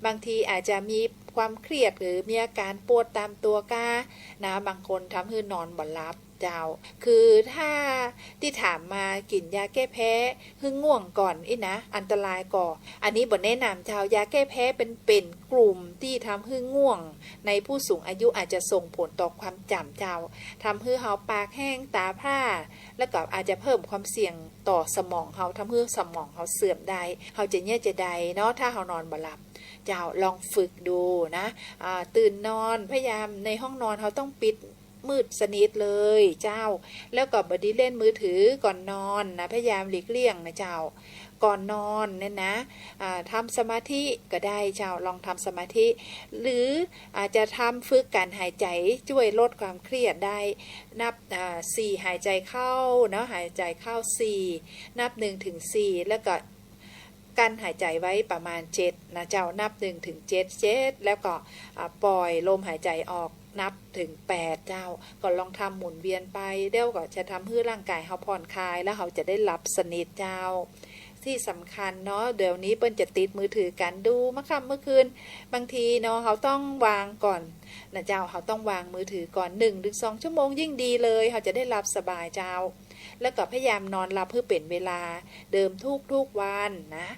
บางทีอาจจะมีความเครียดหรือมีอาก๋านปวดต๋ามตั๋วกา นะ บางคนทำหื้อนอนบ่หลับเจ้า คือถ้าตี้ถามมากิ๋นยาแก้แพ้หื้อง่วงก่อนอี้นะ อันตรายก่อ อันนี้บ่แนะนำเจ้า ยาแก้แพ้เป๋น เป๋นกลุ่มตี้ทำหื้อง่วง ในผู้สูงอายุอาจจะส่งผลต่อความจ๋ำเจ้า ทำหื้อเฮาปากแห้ง ต๋าพร่า แล้วก็อาจจะเพิ่มความเสี่ยงต่อสมองเฮา ทำหื้อสมองเฮาเสื่อมได้ เฮาจะเยียะจะใดเนาะ ถ้าเฮานอนบ่หลับ เจ้า ลองฝึกดูนะ อ่า ตื่นนอน พยายามในห้องนอนเฮาต้องปิดมืดสนิทเลยเจ้า แล้วก็บ่ดีเล่นมือถือก่อนนอนนะ พยายามหลีกเลี่ยงนะเจ้า ก่อนนอนเนี่ยนะ อ่า ทำสมาธิก็ได้เจ้า ลองทำสมาธิ หรืออาจจะทำฝึกก๋านหายใจ๋จ้วยลดความเครียดได้ นับ อ่า สี่ หายใจ๋เข้าเนาะ หายใจ๋เข้าสี่ นับหนึ่งถึงสี่ แล้วก็ กั้นหายใจ๋ไว้ประมาณเจ็ดนะเจ้า นับหนึ่งถึงเจ็ด เจ็ด แล้วก็ อ่า ปล่อยลมหายใจ๋ออกนับถึงแปดเจ้า ก็ลองทำหมุนเวียนไป เดี๋ยวก็จะทำหื้อร่างก๋ายเฮาผ่อนคลาย แล้วเฮาจะได้หลับสนิทเจ้า ตี้สำคัญเนาะ เดี๋ยวนี้เปิ้นจะติดมือถือกั๋น ดูเมื่อค่ำเมื่อคืน บางทีเนาะ เฮาต้องวางก่อนนะเจ้า เฮาต้องวางมือถือก่อน หนึ่งถึงสองชั่วโมงยิ่งดีเลย เฮาจะได้หลับสบายเจ้า แล้วก็พยายามนอนหลับหื้อเป๋นเวลาเดิมทุกๆ วันนะ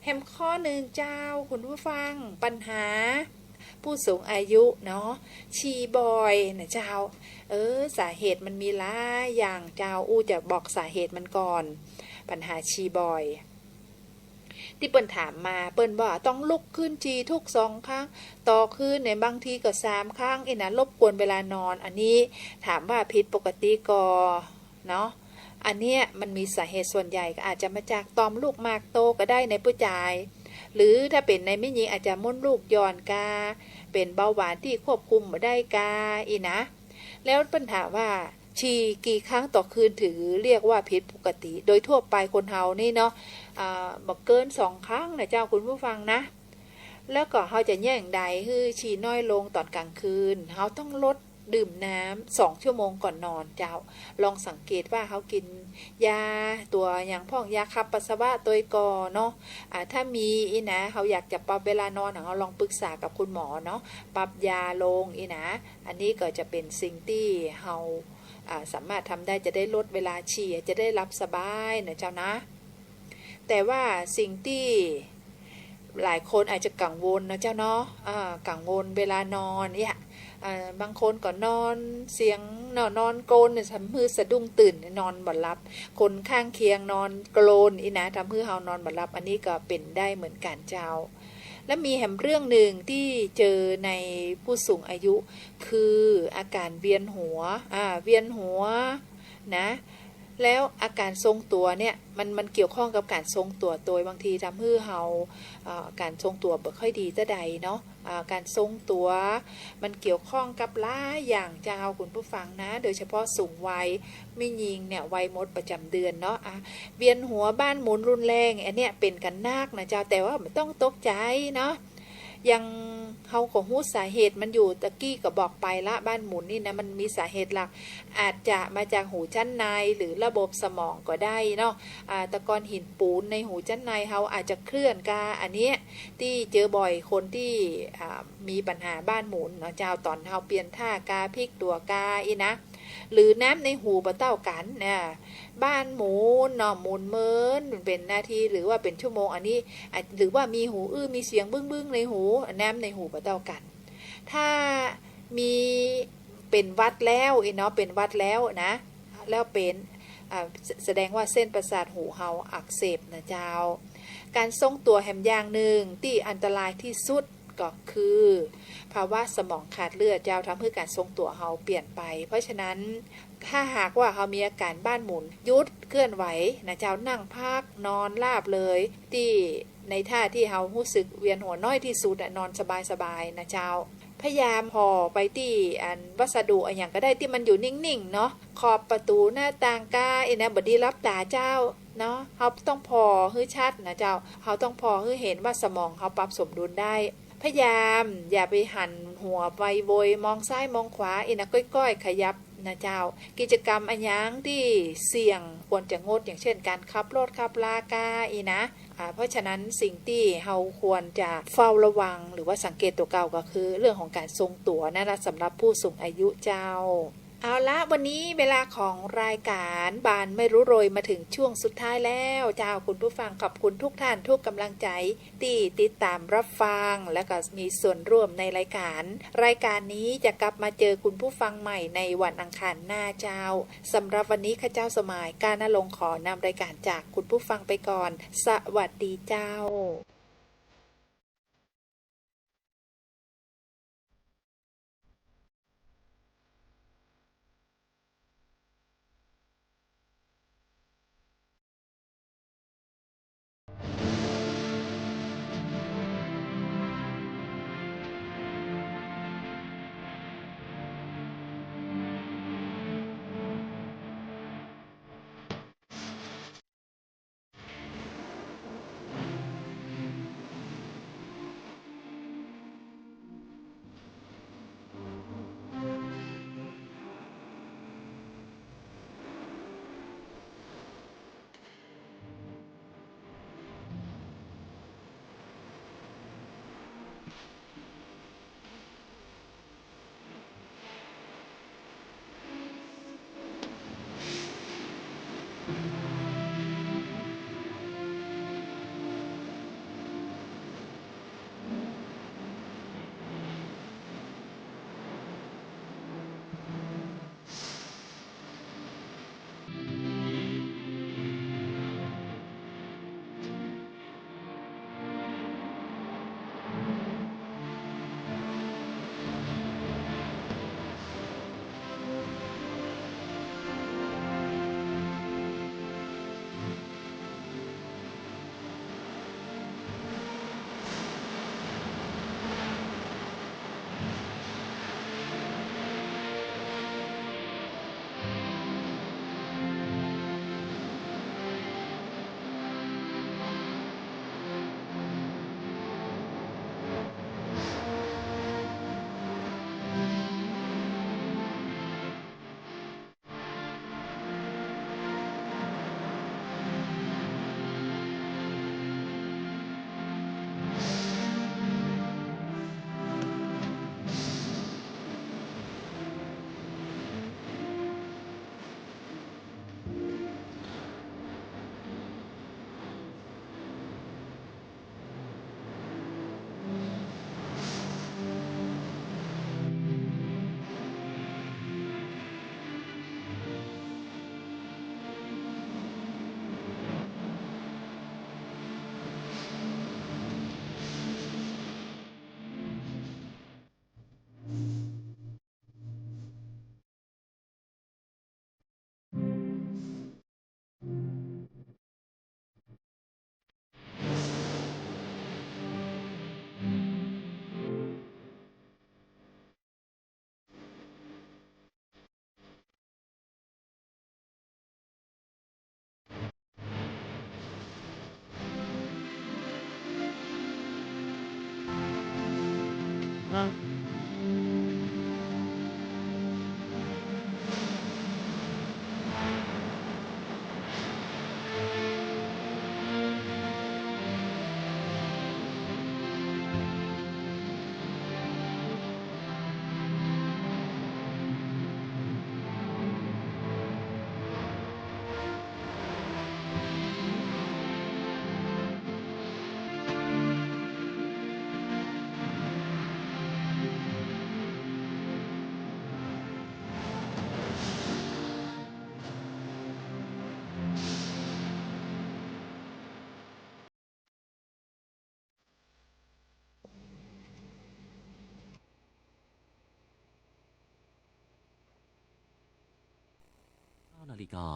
แหมข้อนึ่งเจ้า คุณผู้ฟัง ปัญหาผู้สูงอายุเนาะ ฉี่บ่อยนะเจ้า เออ สาเหตุมันมีหลายอย่างเจ้า อู้จะบอกสาเหตุมันก่อน ปัญหาฉี่บ่อย ตี้เปิ้นถามมา เปิ้นว่าต้องลุกขึ้นฉี่ทุกสองครั้งต่อคืนเนี่ย บางทีก็สามครั้งอี้นะ รบกวนเวลานอน อันนี้ถามว่าผิดปกติก่อ เนาะ อันเนี้ยมันมีสาเหตุ ส่วนใหญ่ก็อาจจะมาจากต่อมลูกหมากโตก็ได้ในผู้จาย หรือถ้าเป๋นในแม่ญิงอาจจะมดลูกหย่อนกา เป๋นเบาหวานตี้ควบคุมบ่ได้กา อี้นะ แล้วเปิ้นถามว่าฉี่กี่ครั้งต่อคืนถึงเรียกว่าผิดปกติ โดยทั่วไปคนเฮานี่เนาะ อ่า บ่เกินสองครั้งนะเจ้าคุณผู้ฟังนะ แล้วก็เฮาจะเยียะใดหื้อฉี่น้อยลงต๋อนกลางคืน เฮาต้องลด ดื่มน้ำสองชั่วโมงก่อนนอนเจ้า ลองสังเกตว่าเฮากิ๋นยาตั๋วอย่างพ่อง ยาขับปัสสาวะตวยก่อเนาะ อ่า ถ้ามีอี้นะ เฮาอยากจะปรับเวลานอน เฮาลองปรึกษากับคุณหมอเนาะ ปรับยาลงอี้นะ อันนี้ก็จะเป๋นสิ่งตี้เฮา อ่า สามารถทำได้ จะได้ลดเวลาฉี่ จะได้หลับสบายนะเจ้านะ แต่ว่าสิ่งตี้หลายคนอาจจะกังวลนะเจ้าเนาะ อ่า กังวลเวลานอนเนี่ย อ่า บางคนก็นอนเสียงเนาะ นอนโกรนเนี่ย ทำหื้อสะดุ้งตื่น นอนบ่หลับ คนข้างเคียงนอนโกรนอี้นะ ทำหื้อเฮานอนบ่หลับ อันนี้ก็เป๋นได้เหมือนกั๋นเจ้า และมีแหมเรื่องนึ่งตี้เจอในผู้สูงอายุ คืออาก๋านเวียนหัว อ่า เวียนหัวนะ แล้วอาก๋านทรงตั๋วเนี่ย มัน มันเกี่ยวข้องกับก๋านทรงตั๋วตวย บางทีทำหื้อเฮา เอ่อ ก๋านทรงตั๋วบ่ค่อยดีเต้าใดเนาะ อ่า ก๋านทรงตั๋ว มันเกี่ยวข้องกับหลายอย่างเจ้าคุณผู้ฟังนะ โดยเฉพาะสูงวัย แม่ญิงเนี่ยวัยหมดประจ๋ำเดือนเนาะ อ่ะ เวียนหัวบ้านหมุนรุนแรง อันเนี้ยเป๋นกั๋นนักนะเจ้า แต่ว่าบ่ต้องตกใจ๋เนาะ อย่างเฮาก็ฮู้สาเหตุมันอยู่ ตะกี้ก็บอกไปละ บ้านหมุนนี่นะ มันมีสาเหตุหลัก อาจจะมาจากหูชั้นในหรือระบบสมองก็ได้เนาะ อ่า ตะกอนหินปูนในหูชั้นในเฮาอาจจะเคลื่อนกา อันเนี้ยตี้เจอบ่อย คนตี้ อ่า มีปัญหาบ้านหมุนเนาะเจ้า ต๋อนเฮาเปลี่ยนท่ากา พลิกตั๋วกาอี้นะ หรือน้ำในหูบ่เต้ากั๋นนะ บ้านหมุนเนาะ หมุนเมินเป๋นนาทีหรือว่าเป๋นชั่วโมง อันนี้ อ่ะ หรือว่ามีหูอื้อ มีเสียงบึ้งๆ ในหู น้ำในหูบ่เต้ากั๋น ถ้ามีเป๋นหวัดแล้วอี้เนาะ เป๋นหวัดแล้วนะ แล้วเป๋น อ่า แส- แสดงว่าเส้นประสาทหูเฮาอักเสบนะเจ้า ก๋านทรงตั๋วแหมอย่างนึ่งตี้อันตรายตี้สุดก็คือภาวะสมองขาดเลือดเจ้า ทำหื้อก๋านทรงตั๋วเฮาเปลี่ยนไป เพราะฉะนั้น ถ้าหากว่าเฮามีอาก๋านบ้านหมุน หยุดเคลื่อนไหวนะเจ้า นั่งพัก นอนราบเลย ตี้ในท่าตี้เฮาฮู้สึกเวียนหัวน้อยตี้สุดอะ นอนสบายๆ นะเจ้า พยายามผ่อไปตี้อันวัสดุอะหยังก็ได้ตี้มันอยู่นิ่งๆ เนาะ ขอบประตู๋ หน้าต่างกาอี้นะ บ่ดีหลับต๋าเจ้าเนาะ เฮาต้องผ่อหื้อชัดนะเจ้า เฮาต้องผ่อหื้อหันว่าสมองเฮาปรับสมดุลได้ พยายามอย่าไปหันหัวไปโวยมองซ้ายมองขวาอี้นะ ก้อยๆ ขยับนะเจ้า กิจกรรมอะหยังตี้เสี่ยงควรจะงด อย่างเช่น ก๋านขับรถขับลากาอี้นะ อ่า เพราะฉะนั้นสิ่งตี้เฮาควรจะเฝ้าระวังหรือว่าสังเกตตั๋วเก่าก็คือเรื่องของก๋านทรงตั๋วนั่นละ สำหรับผู้สูงอายุเจ้า เอาละ วันนี้เวลาของรายก๋านบานไม่รู้โรยมาถึงช่วงสุดท้ายแล้วเจ้า คุณผู้ฟัง ขอบคุณทุกท่านทุกกำลังใจ๋ตี้ติดต๋ามรับฟัง และก็มีส่วนร่วมในรายก๋าน รายก๋านนี้จะกลับมาเจอคุณผู้ฟังใหม่ในวันอังคารหน้าเจ้า สำหรับวันนี้ข้าเจ้าสมาย ก้านนรงค์ ขอนำรายก๋านจากคุณผู้ฟังไปก่อน สวัสดีเจ้า เก้านาฬิกา